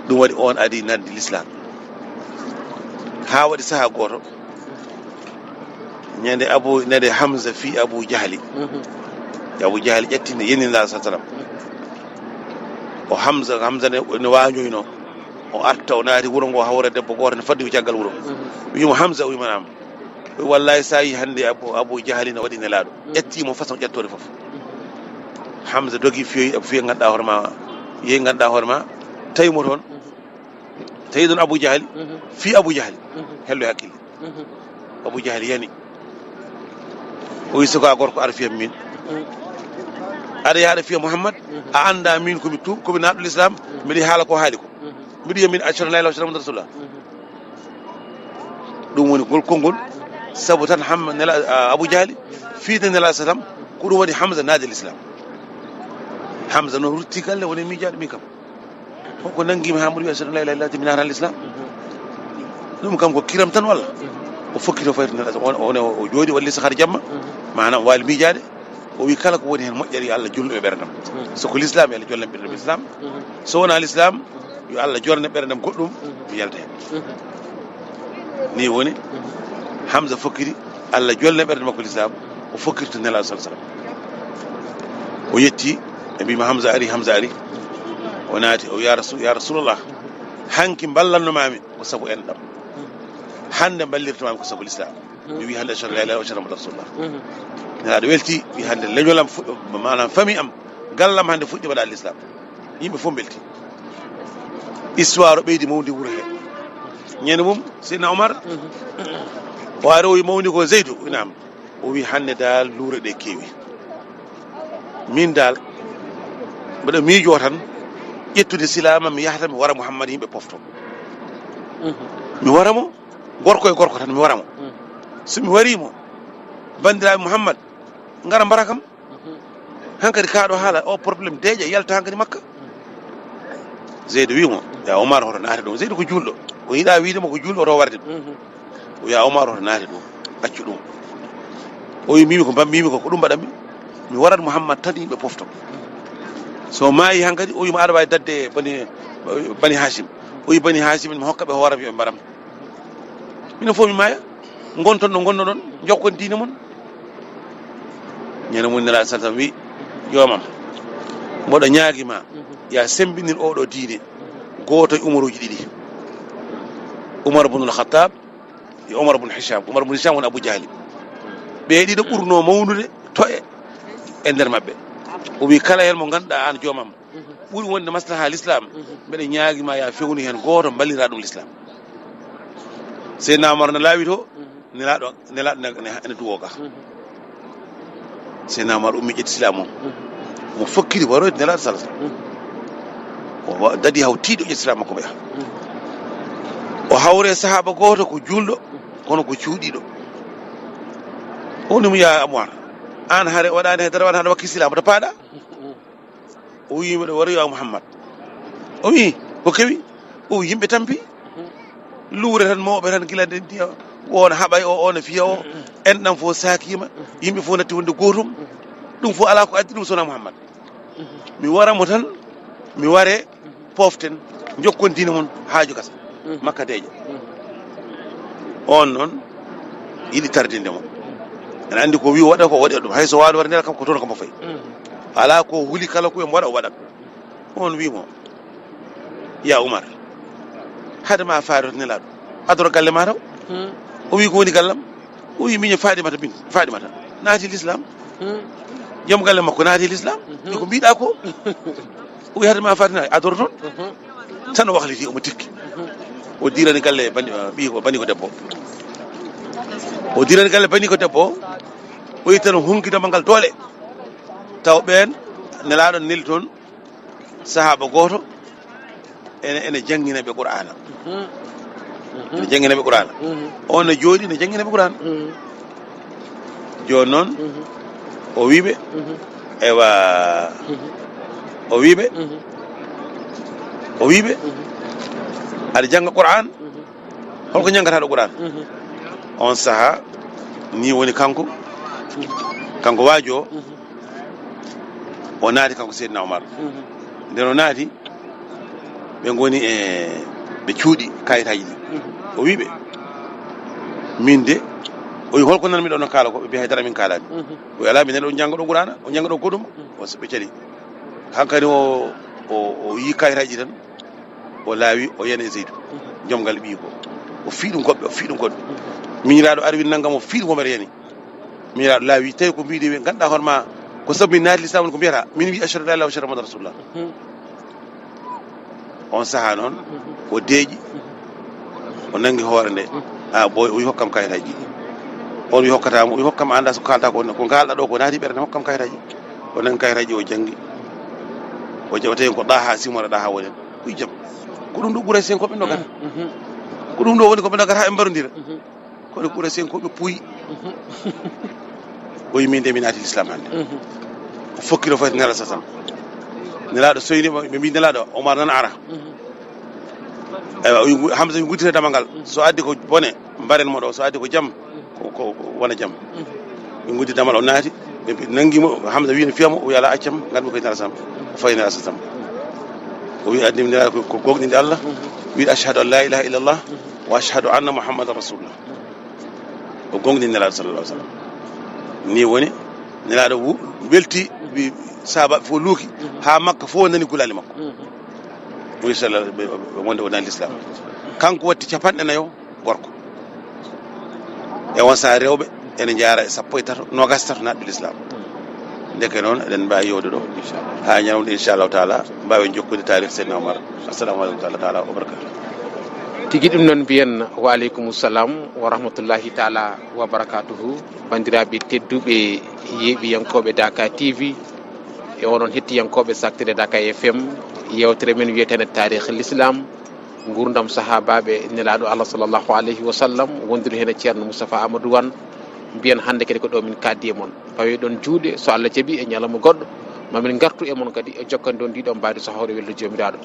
Ɗum waɗi oon adii naddi lislaam. Haa waɗi sahaa gooto, ñande Abu, ñande Hamza fii Abu Jahli. Abu Jahli ƴetti ne, yenni Nelaaɗo sallallahu alayhi wasallam. O Hamza, Hamza ne, ne waañoyno. O arta, o naati wuro ngo, hawra debbo gooto ne faddi ko caggal wuro. Wiyi mo, "Hamza," o wiyi mo, "Naam." O wiyi, "Wallaahi, so a yii hannde Abu, Abu Jahli no waɗi Nelaaɗo." Ƴetti mo façon ƴettoore fof. Hamza dogi, fiyoyi, fiyoyi, ngannduɗaa hoore ma, yehi, ngannduɗaa hoore ma, tawi mo toon. Tawi ɗon Abu Jahli, fii Abu Jahli. Hello e hakkille. Abu Jahli yani. O wi, "Suka gorko, aɗa fiya min? Aɗa yaha aɗa fiya Muhammad? A anndaa min ko mi tu-, ko mi naaɗo lislaam, mbiɗa haala ko haali ko. Mbiɗa wiya min, ashhadu an laa ilaaha illallah, ashhadu anna Muhammadan rasulullah." Ɗum woni ngol konngol, sabu tan Hamma nela, a, Abu Jahli, fiide Nelaaɗo sallam, ko ɗum waɗi Hamza naade lislaam. Hamza noon rutti galle, woni miijaaɗo min kam. Ko, ko nanngi mi haa mboɗo wiya, "Ashhadu an laa ilaaha illallah," mi naata lislaam. Ɗum kam ko kiram tan walla? O fokkito fayti Nelaaɗo, on, on o jooɗi, o lissa har jamma, maanaam waali miijaade. O wi kala ko woni heen moƴƴere, yo Allah julnu e ɓerndam. So ko lislaam, yo Allah jolnan ɓerndam lislaam. So wonaa lislaam, yo Allah jolne ɓerndam goɗɗum, mi yalta heen. Ni woni, Hamza fokkiti, Allah jolne ɓernde makko lislaam, o fokkiti to Nelaaɗo sallallaahu alayhi wa sallam. O yetti, ɓe mbiima, "Hamza ari, Hamza ari." O naati, o, "Ya Rasul, ya Rasulallah, hanki mballanno maami ko sabu enɗam. Hannde mballirto maami ko sabu lislaam." Mi wi hannde, "Ashhadu an laa ilaaha illallah wa ashhadu anna Muhammadan rasulullah." Nelaaɗo welti, wi, "Hannde leñol am fuɗɗo, maanaam famille am, gallam hannde fuɗɗiima daal lislaam." Yimɓe fof mbelti. Histoire o ɓeydi mawndi wuro he. Ñande mum, Seydina Omar, o ari, o wi, "Mawni ko Zeydu?" Wi, "Naam." O wi, "Hannde daal luure ɗe keewi. Min daal, mbeɗa miijoo tan ƴettude silaama, mi yahata, mi wara Muhammad, yimɓe pofto. Mi wara mo, gorko e gorko tan, mi wara mo. So mi warii mo, banndiraaɓe Muhammad ngara mbara kam. Hankadi kaaɗo haala o problème deeƴa, yalta hankadi Makka." Zeydu wi mo, "Ya Omar, hoto naate ɗum." Zeydu ko juulɗo. O yiɗaa wiide mo ko juulɗo, hoto warde ɗum. O, "Ya Omar, hoto naate ɗum. Accu ɗum." O wi, "Mimi ko mbammi, mimi ko, ko ɗum mbaɗanmi. Mi warat Muhammad tan, yimɓe pofto. So maayi hankadi," o wi mo, "aɗa waawi dadde Bani, Bani Hashim." O wi, "Bani Hashim, mi hokka ɓe hooram, yo ɓe mbaram." Minen fof mi maaya, ngonton ɗo ngonnoɗon, jokkon diine mon. Ñande mum Nelaaɗo sallam wi, "Joomam, mboɗo ñaagi ma, ya semmbinir oɗo diine, gooto e Umaruuji ɗiɗi. Umar bun al-Khattab e Umar bun Hisham." Umar bun Hisham woni Abu Jahli. Ɓe ɗiɗo ɓurnoo mawnude to'e e nder maɓɓe. O wi, "Kala heen mo ngannduɗaa aan joomam, ɓuri wonde maslaha lislaam, mbeɗa ñaagi ma ya fewnu heen gooto, mballira ɗum lislaam." Seydina Omar no laawi to, Nelaaɗo, Nelaaɗo ne, ne, ene duwoo ga. Seydina Omar ummi, ƴetti silaam mum. Mo fokkiti waroyde Nelaaɗo sallallahu alayhi wa sallam. O wa-, dadi haw tiiɗo, ƴetti silaam makko mo yaha. O hawre sahaaba gooto ko juulɗo, kono ko cuuɗiiɗo. O woni mo, "Ya Omar, aan hare waɗaani hay dara, waɗaani hare wakki silaam, to paaɗa?" O wi, "Mbeɗa wara, yo Muhammad." O wi, "Ko kewi?" O wi, "Yimɓe tampi. Luure tan, mawɓe tan, gila nde ndiya, o ne haɓay, o, o ne fiya o. Enɗam fof saakiima, yimɓe fof natti wonde gootum. Ɗum fof alaa ko addi ɗum so wonaa Muhammad. Mi wara mo tan, mi ware, poften, njokkon diine mon, haaju gasa." Makka deeƴa. On noon yiɗi tardinde mo. Ene anndi ko wi o waɗa ko, o waɗi ɗum. Hay so waalo wari ndeer kam, ko toon ko mo fayi. Alaa ko huli, kala ko ɓe mbaɗa, o waɗat. On wi mo, "Ya Umar, hade ma faade to Nelaaɗo, adoro galle ma taw." O wi, "Ko woni gallam?" O wi, "Miño Faaɗimata, min Faaɗimata naati lislaam." Joom galle makko naati lislaam. Wi, "Ko mbiɗa ko?" O wi, "Hade ma faade Nelaaɗo, adoro toon." Tan o wahliti, omo tikki. O dirani galle bani, ɓiy ko, bani ko debbo. O dirani galle bani ko debbo. O ittano hunki dammal ngal doole. Taw ɓeen Nelaaɗo neli toon sahaaba gooto, ene, ene janngina ɓe Qur'aana. Ene janngina ɓe Qur'aana. On ne jooɗi, ne janngina ɓe Qur'aana. Jooni noon, o wi ɓe, ewa, o wi ɓe, o wi ɓe, "Aɗa jannga Qur'aan? Holko njanngataa ɗo Qur'aan?" On sahaa, ni woni kanko, kanko waajo o, o naati kanko Seydina Omar. Nden o naati, ɓe ngoni e, ɓe cuuɗi kayitaaji ɗi. O wi ɓe, "Min de," o wi, "holko nanmi ɗo no kaala ko?" Ɓe mbi, "Hay dara min kaalaani." O wi, "Alaa, mi nani on njannga ɗo Qur'aana, on njannga ɗo goɗɗum." O, ɓe cali. Hankadi o, o, o yii kayitaaji tan, o laawi, o yani e Zeydu. Joom galle ɓiyi ko. O fii ɗum goɗɗo, o fii ɗum goɗɗo. Miñiraaɗo ari wi nanngam, o fii ɗum ko mbeɗa yani. Miñiraaɗo laawi, tawi ko mbiɗi wi, ngannduɗaa hoore ma, ko sabu min naati lislaam ko mbiyata, min wi, "Ashhadu an laa ilaaha illallah wa ashhadu anna Muhammadan rasulullah." On sahaa noon, o deeƴi, o nanngi hoore nde. "A, boy," o wi, "Hokkam kayitaaji." On wi, "Hokkata mo?" O wi, "Hokkam, a anndaa so kaalta ko, ko kaalɗa ɗo ko naati ɓernde, hokkam kayitaaji." O nanngi kayitaaji, o janngi. O jaɓa tawi ko Ɗaha, simora Ɗaha woni. O wi, "Jam, ko ɗum ɗo Quraysh en ko ɓe ndogata. Ko ɗum ɗo woni ko ɓe ndogata, haa ɓe mbarondira." Kono Quraysh en ko ɓe puyi. O wi, "Min de mi naati lislaam hannde." O fokkiro fayti Nelaaɗo sasam. Nelaaɗo soyni mo, ɓe mbi, "Nelaaɗo, Omar nan ara." Eywa, o wi, Hamsa wi, "Guddite damal ngal. So addi ko bone, mbaren mo ɗo. So addi ko jam, ko, ko, ko wona jam." Ɓe gudditi damal, o naati. Ɓe mbi-, nangi mo, Hamsa wi, no fiya mo, o wi, "Alaa, accam, ngarmi koye Nelaaɗo sam." O fawi Nelaaɗo sam. O wi, addi mi Nelaaɗo ko, ko gomɗinde Allah. Wi, "Ashhadu an la ilaha illallah wa ashhadu anna Muhammadan rasulullah." O gomɗini Nelaaɗo sallallahu alaihi wasallam. Ni woni, Nelaaɗo wu-, welti, wi, sahaaba fof luuki, haa Makka fof nani gulaali makko. Wi, sallallahu, ɓe, ɓe wonde o nani l'islam. Kanko watti capanɗe nayo gorko. E on sahaa rewɓe ene njaara e sappo e tato, noogas e tato naatɓe l'islam. Ndeke noon, eɗen mbaawi yewde ɗo haa ñalawma, inchallahu taala, mbaawen jokkude taarikh Seydina Omar. Assalamu aleykum taala, taala wa barakatuh. Tigi ɗum noon mbiyen, wa aleykum salam wa rahmatullahi taala wa barakatuhu. Banndiraaɓe tedduɓe, yeeɓiyankooɓe Daka T V, e onon hettiyankooɓe Saktire Daka F M, yeewtere men wiyeteende Taarikh l'Islam, nguurndam sahaabaaɓe Nelaaɗo Allah sallallahu alayhi wa sallam, wondude heen e Ceerno Moustapha Amadou Wane. Mbiyen hannde kadi ko ɗo min kaaddi e mon. Pawe ɗon juuɗe, so Allah jaɓi, e ñalawma goɗɗo, ma min ngartu e mon kadi e jokkande on ndiɗon mbaadi sahoore welde Joomiraaɗo.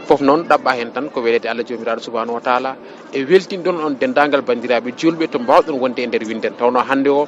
Fof noon ɗaɓɓa heen tan ko weleede Allah Joomiraaɗo subhanahu wa taala, e weltindon on denndaangal banndiraaɓe juulɓe to mbaawɗon wonde e nder winndere. Tawnoo hannde o,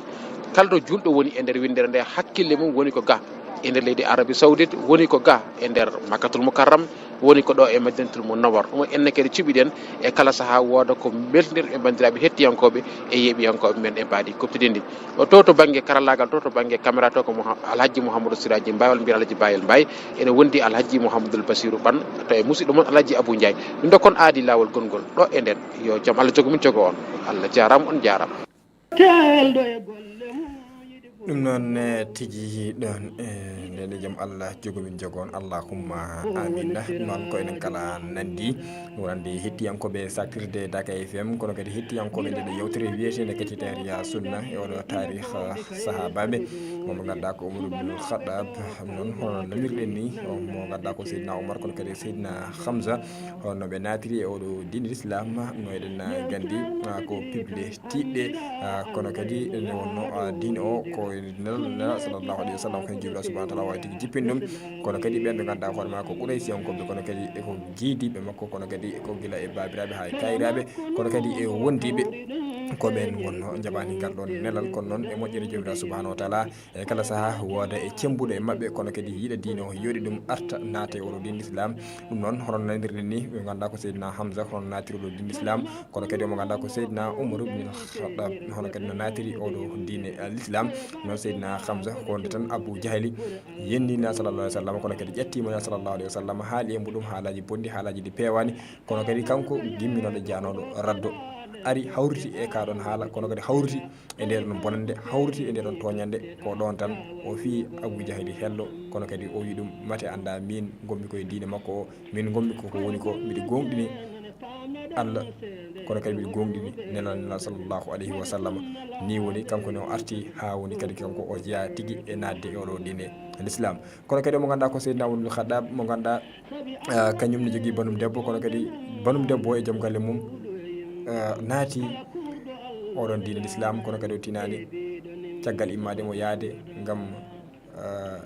kala to juulɗo woni e nder winndere nde, hakkille mum woni ko ga e nder leydi Arabie Saoudite, woni ko ga e nder Makkatul Mukarram, woni ko ɗo e Madinatul Munawwar. Ɗum en ne kadi cuɓiɗen e kala sahaa wooda ko mbeltinirɗen banndiraaɓe hettiyankooɓe e yeeɓiyankooɓe men e mbaadi koptidinndi. O to, to bannge karallaagal to, to bannge caméra to ko Mouha-, Alhaji Mouhamadou Siraji Mbaye, walla mbiyen Alhaji Bayel Mbaye. Ene wondi Alhaji Mouhamadoul Bassirou Ɓan, to e musidɗo mon Alhaji Abou Ndiaye. Min ndokkon aadi laawol gonngol ɗo e nden. Yo jam Allah jogo min jogo on. Allah jaaraama, on jaaraama. Teelɗo e golle mum, yiɗi ɓurɗo. Ɗum noon, eh, tigi ɗon, eh, nde, nde jam Allah jogo min jogo on. Allahumma amin. Ɗum noon ko enen kala nandi. Wonande hettiyankooɓe Sakirde Daka F M, kono kadi hettiyankooɓe nde ɗo yewtere wiyeteende Keccitaari Sunna e oɗo taarikh, eh, sahaabaaɓe. Mo mo ngannduɗaa ko Umar ibn Khattab. Noon hono namirɗen ni, o mo ngannduɗaa ko Seydina Umar, kono kadi Seydina Hamza. Hono ɓe naatiri e oɗo diine Islam, no eɗen, ah, nganndi, ah, ko piɓle tiiɗɗe, ah, kono kadi nde wonno, ah, diine o ko nelal, nelal sallallahu alayhi wa sallam, ko heen Jibril subhanahu wa taala wawi tigi jippin ɗum. Kono kadi ɓen ɓe ngannduɗaa hoore ma ko Quraysiyankooɓe, kono kadi e ko jiidiiɓe makko, kono kadi e ko gila e baabiraaɓe haa e kaayiraaɓe, kono kadi e wondiiɓe, ko ɓen wonno njaɓani ngal ɗon nelal. Kono noon e moƴƴere Joomiraaɗo subhanahu wa taala, e kala sahaa wooda e cembuɗo e maɓɓe, kono kadi yiɗa diine o, yooɗi ɗum, arta naata e oɗo diine Islam. Ɗum noon, hono nanirɗen ni, ɓe ngannduɗaa ko Seydina Hamza, hono naatiri oɗo diine Islam, kono kadi omo ngannduɗaa ko Seydina Umar ibn al-Khattab, hono kadi no naatiri oɗo diine, eh, l'Islam. Noon Seydina Hamza, ko wonde tan Abu Jahli yenni Nelaaɗo sallallahu alayhi wa sallam, kono kadi ƴettiima Nelaaɗo sallallahu alayhi wa sallam, haali e muɗum haalaaji bonɗi, haalaaji ɗi peewaani, kono kadi kanko gimminooɗo jaanooɗo raddo ari hawriti e kaa ɗon haala, kono kadi hawriti e ndee ɗon bonannde, hawriti e ndee ɗon tooñannde, ko ɗoon tan o fii Abu Jahli hello, kono kadi o wii ɗum, "Mate anndaa miin ngonmi koye diine makko o, miin ngonmi ko ko woni ko, miɗo gooŋɗini Allah, kono kadi miɗo gooŋɗini nelal, nelal sallallahu alayhi wa sallam." Nii woni kanko ne o arti haa woni kadi kanko o jeyaa tigi e naatde e oɗo diine l'Islam. Kono kadi mo ngannduɗaa ko Seydina Umar ibn Khattab, mo ngannduɗaa, ah, kañum ne jogii banum debbo, kono kadi banum debbo e joom galle mum, ah, naati oɗon diine l'Islam, kono kadi o tinaani caggal immaade mo yaade ngam, ah,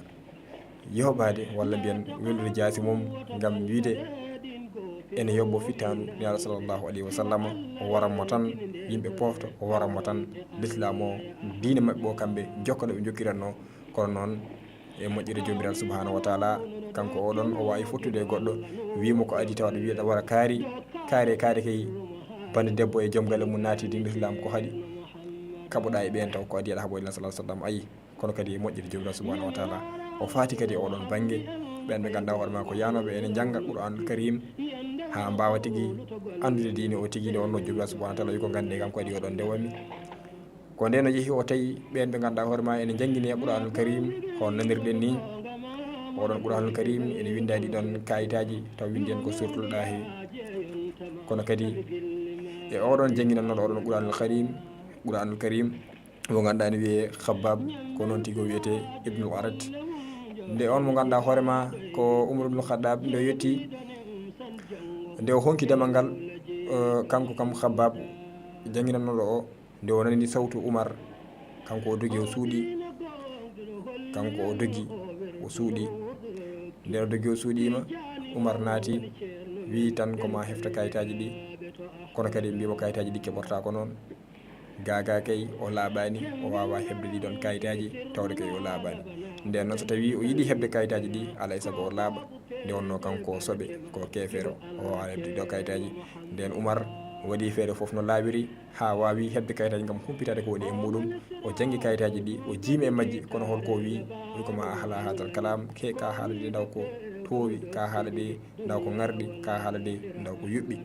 yoɓaade walla mbiyen welnude jaasi mum ngam wiide ene yoɓɓo fittaandu Nelaaɗo sallallahu alayhi wa sallam, o waran mo tan yimɓe poofta, o waran mo tan l'Islam o, diine maɓɓe o kamɓe jokkano ɓe jokkiranno. Kono noon e moƴƴere Joomiraaɗo subhanahu wa taala, kanko oɗon o waawi fottude e goɗɗo, wii mo ko adii tawa aɗa wiya aɗa wara kaari, kaari, kaari kay, bande debbo e joom galle mum naati diine l'Islam, ko haɗi kaɓoɗaa e ɓeen taw ko adii aɗa haɓoyde Nelaaɗo sallallahu alayhi wa sallam? Ayi, kono kadi e moƴƴere Joomiraaɗo subhanahu wa taala, o faati kadi e oɗon bannge, ɓeen ɓe ngannduɗaa hoore ma ko yaanooɓe ene njannga Qur'anul Karim, haa mbaawa tigi anndude diine o tigi nde wonno Joomiraaɗo subhanahu wa taala wi ko nganndee kam ko adii oɗon ndewami. Ko ndeen o yehi o tawi ɓeen ɓe ngannduɗaa hoore ma ene njanngini e Qur'anul Karim, hono nanirɗen ni. Oɗon Qur'anul Karim ene winndaa ɗi ɗon kayitaaji, taw winndi en ko Suratul Ɗaahi. Kono kadi e oɗon jannginannooɗo oɗon Qur'anul Karim, Qur'anul Karim, mo ngannduɗaa ne wiyee Khabbab, ko noon tigi o wiyetee Ibnul Arat. Nde on mo ngannduɗaa hoore ma ko Umar ibnul Khattab, nde o yetti, nde o honki damal ngal, eh, kanko kam Khabbab, jannginannooɗo o, nde o nani sawtu Umar, kanko o dogi o suuɗi, kanko o dogi o suuɗi. Nde o dogi o suuɗiima, Umar naati, Wii tan ko ma hefta kayitaaji ɗi, kono kadi mbimo kayitaaji ɗi keɓorta ko noon. Gaagaa kay o laaɓaani, o waawaa heɓde ɗii ɗoon kayitaaji, tawde kay o laaɓaani. Ndeen noon, so tawii o yiɗi heɓde kayitaaji ɗi, alaa e sago o laaɓa. Nde wonnoo kanko o soɓe, ko keefeero, o waawaa heɓde ɗii ɗoo kayitaaji. Ndeen Umar waɗi feere fof no laaɓiri, haa waawi heɓde kayitaaji ngam humpitaade ko woni e muuɗum. O janngi kayitaaji ɗi, o jiimi e majji, kono hol ko o wii? O wii ko ma ahla hadal kalam, ke ka haala ɗi ndaw ko toowi, ka haala ɗi ndaw ko ŋarɗi, ka haala ɗi ndaw ko yuɓɓi.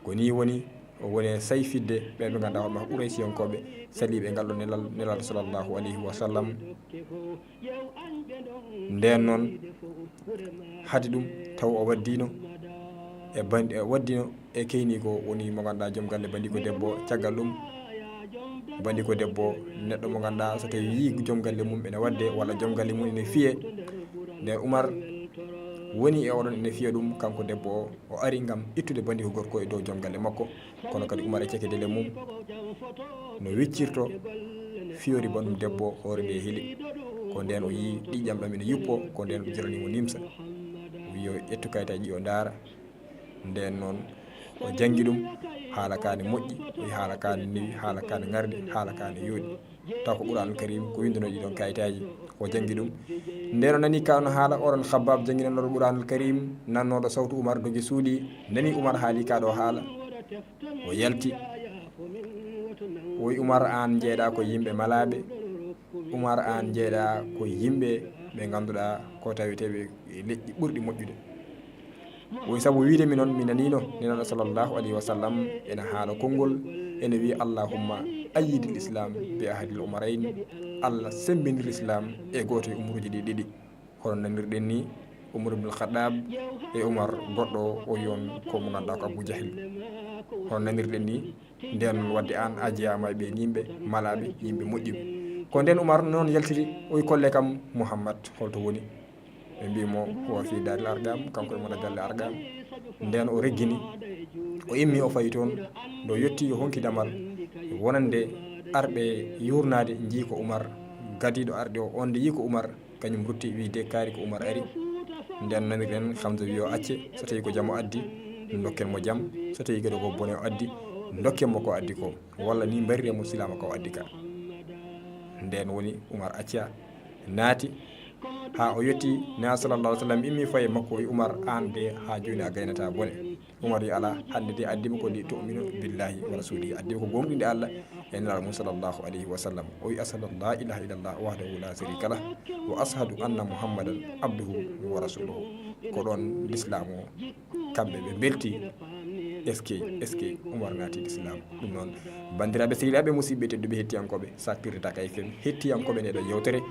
Ko nii woni, o woni e sayfidde ɓe ɓe ngannduɗaa hoore makko Quraysiyankooɓe saliiɓe ngal ɗo nelal, nelal sallallahu alayhi wa sallam. Ndeen noon, hade ɗum taw o waddino e bandi, o waddino e keyni ko woni mo ngannduɗaa joom galle bandi ko debbo. Caggal ɗum, bandi ko debbo, neɗɗo mo ngannduɗaa so tawi yii joom galle mum ene wadde walla joom galle mum ene fiye. Ndeen Umar woni e oɗon ene fiya ɗum, kanko debbo o, o ari ngam ittude bandi ko gorko e dow joom galle makko. Kono kadi Umar e cekkedele mum no wiccirto fiyori banndum debbo, hoore nde heli. Ko ndeen o yii ɗiƴƴam ɗam ene yuppo, ko ndeen o jirani mo nimsa. O wii yo ƴettu kayitaaji ɗi o ndaara. Ndeen noon o janngi ɗum, haala ka ne moƴƴi, o wii haala ka ne newi, haala ka ne ŋarɗi, haala ka ne yooɗi. Taw ko Qur'aanul Kariim ko winndunoo ɗii ɗoon kayitaaji, o janngi ɗum. Ndeen o nani ka no haala oɗon Khabbab jannginanooɗo Qur'aanul Kariim, nannooɗo sawtu Umar dogi suuɗi, nani Umar haali ka ɗo haala. O yalti. O wii, Umar, aan njeeɗaa ko yimɓe malaaɓe. Umar, aan njeeɗaa ko yimɓe ɓe ngannduɗaa ko taweteeɓe e leƴƴi ɓurɗi moƴƴude. O wii, sabu wiide mi noon, mi naniino Nelaaɗo sallallahu alayhi wa sallam ene haala konngol, ene wii, "Allahumma ayyidil Islam bi ahadil Umarayni." Allah semmbindir Islam e gooto e umuruuji ɗi ɗiɗi. Hono nanirɗen ni, Umar ibn Khattab e Umar goɗɗo o yon ko mo ngannduɗaa ko Abu Jahil. Hono nanirɗen ni, ndeen waɗde aan a jeyaama e ɓeen yimɓe malaaɓe, yimɓe moƴƴuɓe. Ko ndeen Umar noon yaltiri, o wii, "Kolle kam Muhammad, holto woni?" Ɓe mbii mo, "Huwa fii daaril arqam, kanko e mona galle arqam." Ndeen o reggini, o immi, o fayi toon. Nde o yetti, o honki damal wonande arɓe yuurnaade, njii ko Umar, gadiiɗo arɗo o, on nde yii ko Umar, kañum rutti, wii, "De kaari ko Umar ari." Ndeen naniren Hamza wii o acce, so tawii ko jam o addi, ndokken mo jam, so tawii kadi ko bone o addi, ndokken mo ko addi ko, walla ni mbarire mo silaama ko o addi ka. Ndeen woni Umar acca, naati, haa o yetti Nelaaɗo sallallahu alayhi wa sallam, immi faye makko, o wii, "Umar, aan de haa jooni a gaynataa bone." Umar wii, "Alaa, hannde de addi mo ko li tu'minu billahi wa rasulihi, addi mo ko gomɗinde Allah e Nelaaɗo mum sallallahu alayhi wa sallam." O wii, "Ashhadu an la ilaha illallah wahdahu la sharika lah, wa ashhadu anna Muhammadan abduhu wa rasuluhu." Ko ɗoon lislaam o, kamɓe ɓe mbelti. Est-ce que, est-ce que Umar naati lislaam? Ɗum noon, banndiraaɓe sehilaaɓe, musidɓe tedduɓe, hettiyankooɓe Saaktirde Dak F M, hettiyankooɓe nde ɗo yewtere,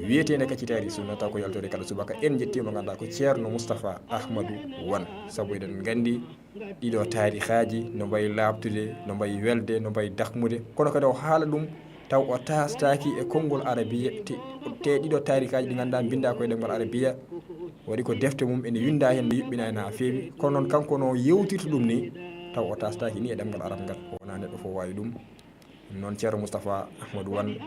wiyeteende Kaccitaari Sunna, taw ko yaltorde kala subaka. En njettii mo ngannduɗaa ko Ceerno Moustapha Ahmadou Wane, sabu eɗen nganndi ɗiɗo taarikaaji no mbayi laaɓtude, no mbayi welde, no mbayi dakmude, kono kadi o haala ɗum taw o taastaaki e konngol arabiya, te, te ɗiɗo taarikaaji ɗi ngannduɗaa mbinndaa ko e ɗemngal arabiya, waɗi ko defte mum ene winndaa heen, no yuɓɓinaa heen haa feewi, kono noon kanko no yewtirta ɗum ni, taw o taastaaki ni e ɗemngal arab ngal, o wonaa neɗɗo fof waawi ɗum. Ɗum noon, Ceerno Moustapha Ahmadou Wane,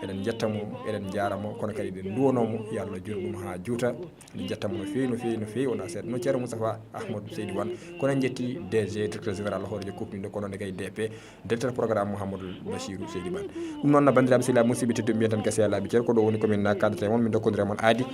eɗen njetta mo, eɗen njaara mo, kono kadi eɗen nduwanoo mo, yo Allah juutnu ɗum haa juuta. Eɗen njetta mo no feewi, no feewi, no feewi, wonaa seeɗa. No Ceerno Moustapha Ahmadou Seydi Wane, kono en njetti D G, directeur général, hooreejo kuuɓtinɗo, kono ne kadi D P, directeur programme, Mouhamadou Bachirou Seydi Bane. Ɗum noon, banndiraaɓe sehilaaɓe, musidɓe tedduɓe, mbiyen tan gasi e laaɓi ceer, ko ɗo woni ko min kaddata e mon, min ndokkodira e mon aadi.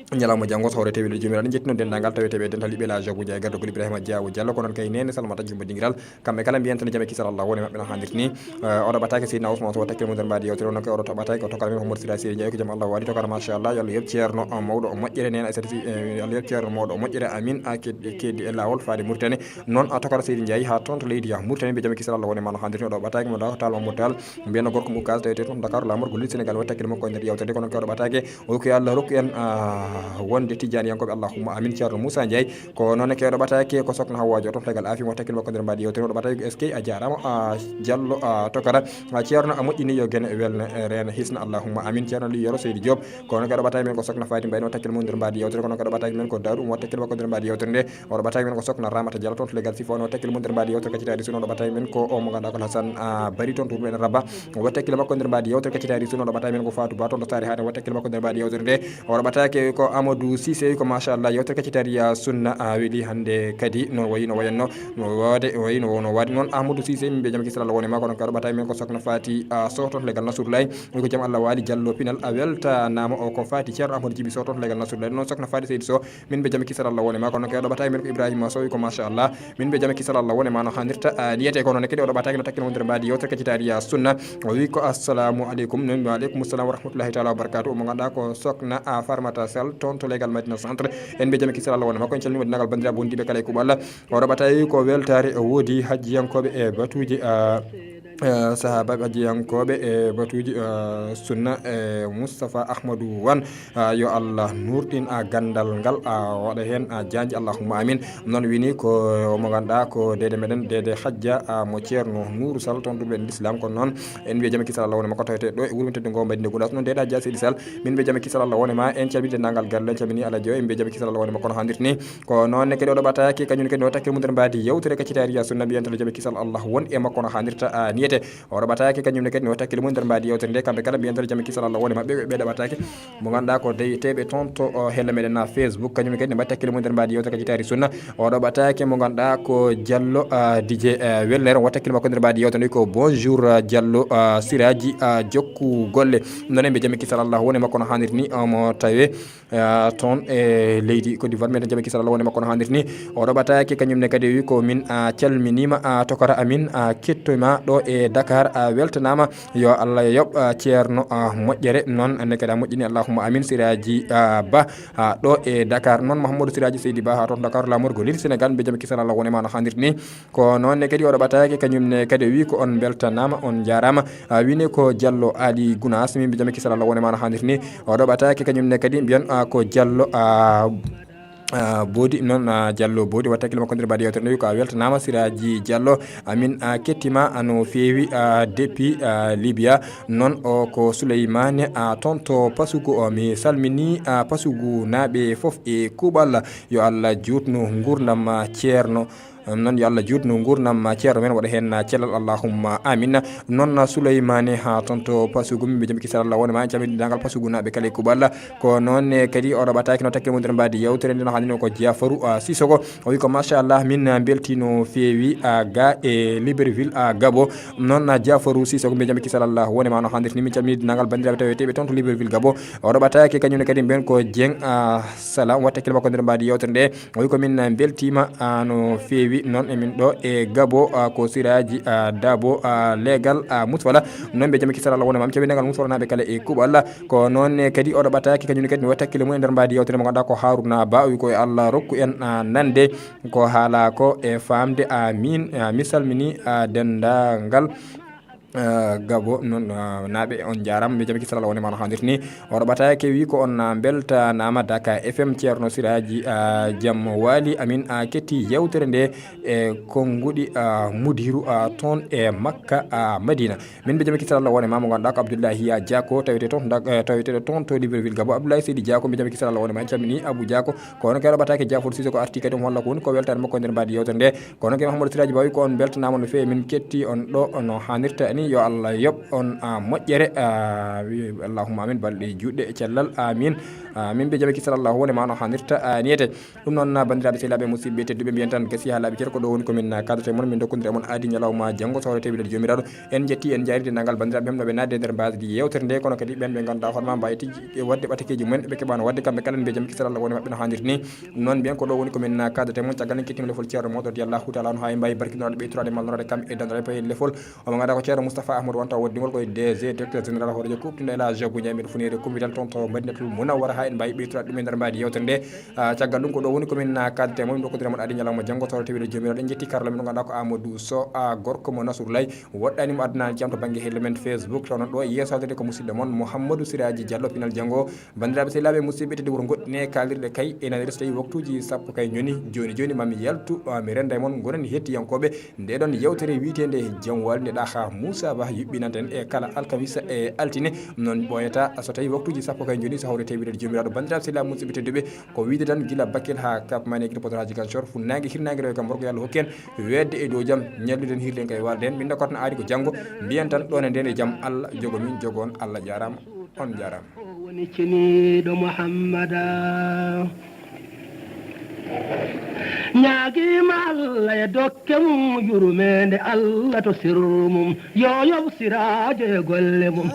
Ñalawma janngo, so hawre tawi Joomiraaɗo, njettinon denndaangal taweteeɓe e dental yiɓɓe El Hadj Abou Ndiaye, garɗo gol Ibrahima Diaw Diallo, ko noon kay neene Salmata Jumba Dingiral. Kamɓe kala mbiyen tan jam e kisal Allah woni maɓɓe no haanirta ni. Eh, oɗo ɓataake Seydi Ousmane Sow, takkil mum nder mbaadi yewtere, onon kay oɗo to ɓataake, o tokkata min Mamadou Sira Seydi Ndiaye, ko jam Allah waɗi, tokara machallah, yo Allah yoɓ ceerno, eh, mawɗo o moƴƴere, neene Aissata Sy, eh, yo Allah yoɓ ceerno mawɗo o moƴƴere, amin, a keddi, keddi e laawol faade Mauritanie. Noon a tokara Seydi Ndiaye haa toon to leydi Yah Mauritanie, mbiye jam e kisal Allah woni ma no haanirta ni, oɗo ɓataake mo daw Tall Mamadou Tall, mbiyen gorko mo Oukase, tawete toon Dakar, laamorgo leydi Sénégal, waɗi takkil makko e nder yewtere nde, kono kay oɗo ɓataake, o wi ko yo Allah rokku en, ah, wonde Tidiane yankooɓe, Allahumma amin, ceerno Moussa Ndiaye. Ko noon e kay oɗo ɓataake ko Sokhna Hawwa Diop toon to legal Afi, mo takkil makko nder mbaadi yewtere, oɗo ɓataake ko eskey a jaaraama, a Diallo, a tokara, a ceerno a moƴƴini, yo gene welne, eh, reena hisna, Allahumma amin. Ceerno Aliou Yero Seydi Diop, ko noon kay oɗo ɓataake men ko Sokhna Fati Mbaye, no takkil mum nder mbaadi yewtere, kono kay oɗo ɓataake men ko Daoudou, mo takkil makko nder mbaadi yewtere nde, oɗo ɓataake men ko Sokhna Ramata Diallo toon to legal Sifa, no takkil mum nder mbaadi yewtere, kaccitaari suno, oɗo ɓataake men ko o mo ganduɗa ko Hassane, ah, Bari toon to wuuro men Rabba, o waɗi takkil makko nder mbaadi yewtere, kaccitaari suno, oɗo ɓataake men ko Fatou Ba toon to Saare Haade, o waɗi takkil makko nder mbaadi yewtere nde, oɗo ɓataake ko Amadou Cissé ko machallah, yewtere kaccitariya sunna a weli hannde kadi, no wayi no wayanno, no wade wayi no wono wade noon. Amadou Cissé, min mbiya jam kisal Allah wone ma, kono kadi o ɗo ɓataaki men ko Sokhna Fati, a, Sow toon to legal Nasrullahi. Wi ko jam Allah waali, Jallo Pinal a weltanaama. O ko Fati Ceerno Amadou Jibi Sow toon to legal Nasrullahi. Noon Sokhna Fati Seydi Sow, min mbiya jam kisal Allah wone ma, kono kadi o ɗo ɓataaki men ko Ibrahima Sow, wi ko machallah. Min mbiya jam kisal Allah wone ma no hannirta, a, niyete ko noon kadi o ɗo ɓataaki no takkino wonde mbaadi yewtere kaccitariya sunna. O wi ko assalamu aleykum. Noon wa aleykum salam wa rahmatullahi taala wa barakatuh. Mo ganduɗa ko Sokhna, a, Farmata Sall toon to legal Madina Centre. En mbiya jam kisal Allah wone makko. En calmini waɗi nagal bandiraɓe wondiɓe kala e kuuɓal. O ɗo ɓataaki ko weltare o woodi hajjiyankoɓe e batuji, a, a, sahabaɓe hajjiyankoɓe e batuji, a, sunna e Moustapha Ahmadou Wan. A, yo Allah nurɗin, a, gandal ngal, a, waɗa hen, a, janji, allahumma amin. Noon wini ko mo ganduɗa ko dede meɗen, dede hajja, a, mo Ceerno Nourou Sall toon ɗum en l'islam. Kono noon en mbiya jam kisal Allah wone makko, tawete ɗo e wuuro men teddugo Madina Gounass. Noon dede hajja Seydi Sall, min mbiya jam kisal Allah wone ma. En calmini dendagal galle, en calmini Alaji o, en mbiya jam kisal Allah wone makko no hannirta ni. Ko noon ne kadi o ɗo ɓataaki kañum ne kadi no takkil mum nder mbaadi yewtere kaccitariya sunna, mbiyantata jam kisal Allah won e makko no hannirta, a, niyete. O ɗo ɓataaki kañum ne kadi no takkil mum nder mbaadi yewtere nde, kamɓe kala mbiyantata jam kisal Allah wone maɓɓe, ɓe ɗo ɓataaki. Mo ganduɗa ko dayeteɓe toon to, o, hella meɗen na Facebook, kañum kadi ne mbaɗi takkile mum nder mbaadi yewtere kaccitari sunna. O ɗo ɓataake mo ganduɗa ko Diallo, a, D J, a, Welner, waɗi takkile makko nder mbaadi yewtere nde ko bonjour, a, Diallo, a, Siraji, a, jokku golle. Noon en mbiya jam kisal Allah wone makko no hannirta ni, omo tawe, a, toon e leydi Côte d'Ivoire. Mbiya jam kisal Allah wone makko no hannirta ni. O ɗo ɓataake kañum ne kadi wi ko min, a, calminima, a, tokara amin, a, kettima ɗo e Dakar, a, weltanama. Yo Allah yoɓ, a, Ceerno, a, moƴƴere. Noon ande kadi a moƴƴini, allahumma amin. Siraji, a, Ba, a, ɗo e Dakar. Noon Mouhamadou Siraji Seydi Ba ha toon to Dakar, lamorgo leydi Sénégal. Mbiya jam kisal Allah wone ma no hannirta ni. Ko noon ne kadi o ɗo ɓataake kañum ne kadi wi ko on beltanama, on jarama. A, wine ko Diallo Ali Gounass, min mbiya jam kisal Allah wone ma no hannirta ni. O ɗo ɓataake kañum ne kadi mbiyan, a, ko Diallo, a, a, Bodi noon, a, Diallo Bodi waɗi takkile makko nder mbaadi yewtere nde wi ko a weltanama Siraji Diallo. Amin, a, kettima, a, no feewi, a, depuis, a, Libya. Noon o ko Souleymane, a, toon to Pasugu. O mi salmini, a, Pasugu naaɓe fof e kuuɓal. Yo Allah juutnu ngurdam, a, Ceerno. Noon yo Allah juutnu ngurdam, a, Ceerno men, waɗa hen, a, cellal, allahumma amin. Noon, a, Souleymane ha toon to Pasugu, min mbiya jam kisal Allah wone ma, en calmini dendagal Pasugu naaɓe kala e kuuɓal. Ko noon ne kadi o ɗo ɓataake no takkile mum nder mbaadi yewtere nde no hannirta ni ko Diafarou, a, Sissoko. O wi ko machallah, min, a, belti no feewi, a, ga e Libreville, a, Gabo. Noon, a, Diafarou Sissoko, mbiya jam kisal Allah wone ma no hannirta ni. Min calmini dendagal bandiraɓe taweteɓe toon to Libreville Gabo. O ɗo ɓataake kañum ne kadi mbiyan ko Dieng, a, Salam, waɗi takkile makko nder mbaadi yewtere nde. O wi ko min, a, beltima, a, no feewi. Noon emin ɗo e Gabo, a, ko Siraji, a, Dabo, a, legal, a, Musfala. Noon mbiya jam kisal Allah wone ma, calmini dendagal Musfala naaɓe kala e kuuɓal. Ko noon ne kadi o ɗo ɓataake kañum ne kadi no waɗi takkile mum e nder mbaadi yewtere mo ganduɗa ko Haruna Ba. O wi ko yo Allah rokku en, a, nande ko haala ko e famde. Amin. A, mi salmini, a, dendagal, a, Gabo noon, a, naaɓe on jarama, mbiya jam kisal Allah wone ma no hannirta ni. O ɗo ɓataake wi ko on, a, beltanama Dakar F M, Ceerno Siraji, a, jam waali. Amin, a, ketti yewtere nde e konnguɗi, a, mudiru, a, toon e Makka, a, Madina. Min mbiya jam kisal Allah wone ma mo ganduɗa ko Abdoulaye Hiya Diako, tawete toon to Dak-, eh, tawete toon to Libreville Gabo. Abdoulaye Seydi Diako, mbiya jam kisal Allah wone ma, en calmini Abou Diako. Kono kadi o ɗo ɓataake Diafour Sissoko arti kadi omo holla ko woni ko weltare makko nder mbaadi yewtere nde. Kono kadi Mouhamadou Siraji Ba wi ko on beltanama no feewi, min ketti on ɗo no hannirta ni. Yo Allah yoɓ on, a, moƴƴere, a, wi allahumma amin, balɗe juɗɗe e cellal, amin. A, min mbiya jam kisal Allah wone ma no hannirta, a, niyete. Ɗum noon, bandiraɓe sehilaaɓe musidɓe tedduɓe, mbiyen tan gasi ha laaɓi cer, ko ɗo woni ko min kaddoto e mon, min dokkondira e mon aadi ñalawma janngo so hawre tewɓe leydi jomiraɗo. En jetti, en jaari dendagal bandiraɓe ɓe heɓnoɓe naatde e nder mbaadi yewtere nde, kono kadi ɓen ɓe ganduɗa hoore ma mbawi tigi e wadde ɓatakeji mumen, ɓe keɓano wadde, kamɓe kala en mbiya jam kisal Allah woni maɓɓe no hannirta ni. Ɗum noon mbiyen ko ɗo woni ko min kaddoto e mon, caggal en kettima lefol Ceerno mawɗo radiyallahu taala anhu, ha en mbawi barkinore ɓe turaɗe malnorade kam e dandore payel lefol. Omo ganduɗa ko Ceerno Moustapha Ahmadou wonta waddingol koye D G, directeur général hoorejo kuɓtinɗo El Hadj Abou Ndiaye, mbiɗo funere kumbital toon to Madinatul Munawwara, ha en mbawi ɓeytoraɗe ɗum e nder mbaadi yewtere nde. Ah, caggal ɗum ko ɗo woni ko min, ah, kaddete e mon, ɗum ɗokkondira mon aadi ñalawma janngo, so hawre tewɓe leydi jomiraɗo. En jetti karalla men mo ganduɗa ko Amadou Sow, ah, gorko mo Nasrullahi, woɗɗani mo addunaji jam to banggue helle men Facebook, taw noon ɗo e yeeso haalirde ko musidɗo mon Mouhamadou Siraji Diallo, pinal janngo. Bandiraɓe sehilaaɓe musidɓe tedduɓe, wuro goɗɗi ne kaalirɗe kay e nanirde so tawi waktuji sappo kay ñoni. Joni joni mami yaltu, ah, mi renda e mon, gonen hettiyankoɓe nde ɗon yewtere wiitende Jom Waali nde ɗaha Moussa Ba yuɓɓinanta en e kala alkamisa e altine. Noon ɓooyata so tawi waktuji sappo kay joni so hawre tewɓe leydi jomiraɗo. Bandiraɓe sehilaaɓe musidɓe tedduɓe, ko wiide tan gila Bakel ha Cap Manuel, gila Podor ha Ziguinchor, funnangue, hirnangue, rewo kam worgo, yo Allah hokku en weetde e dow jam, ñalluɗen, hirden kay walden. Min dokkata no aadi ko janngo, mbiyen tan ɗon e nden e jam, Allah jogo min, jogo on, Allah jarama, on jarama. Woni ceniiɗo Muhammada. Ñaagiima Allah e dokke mum, yurmeende Allah to sirru mum, yo yoɓ siraajo e golle mum.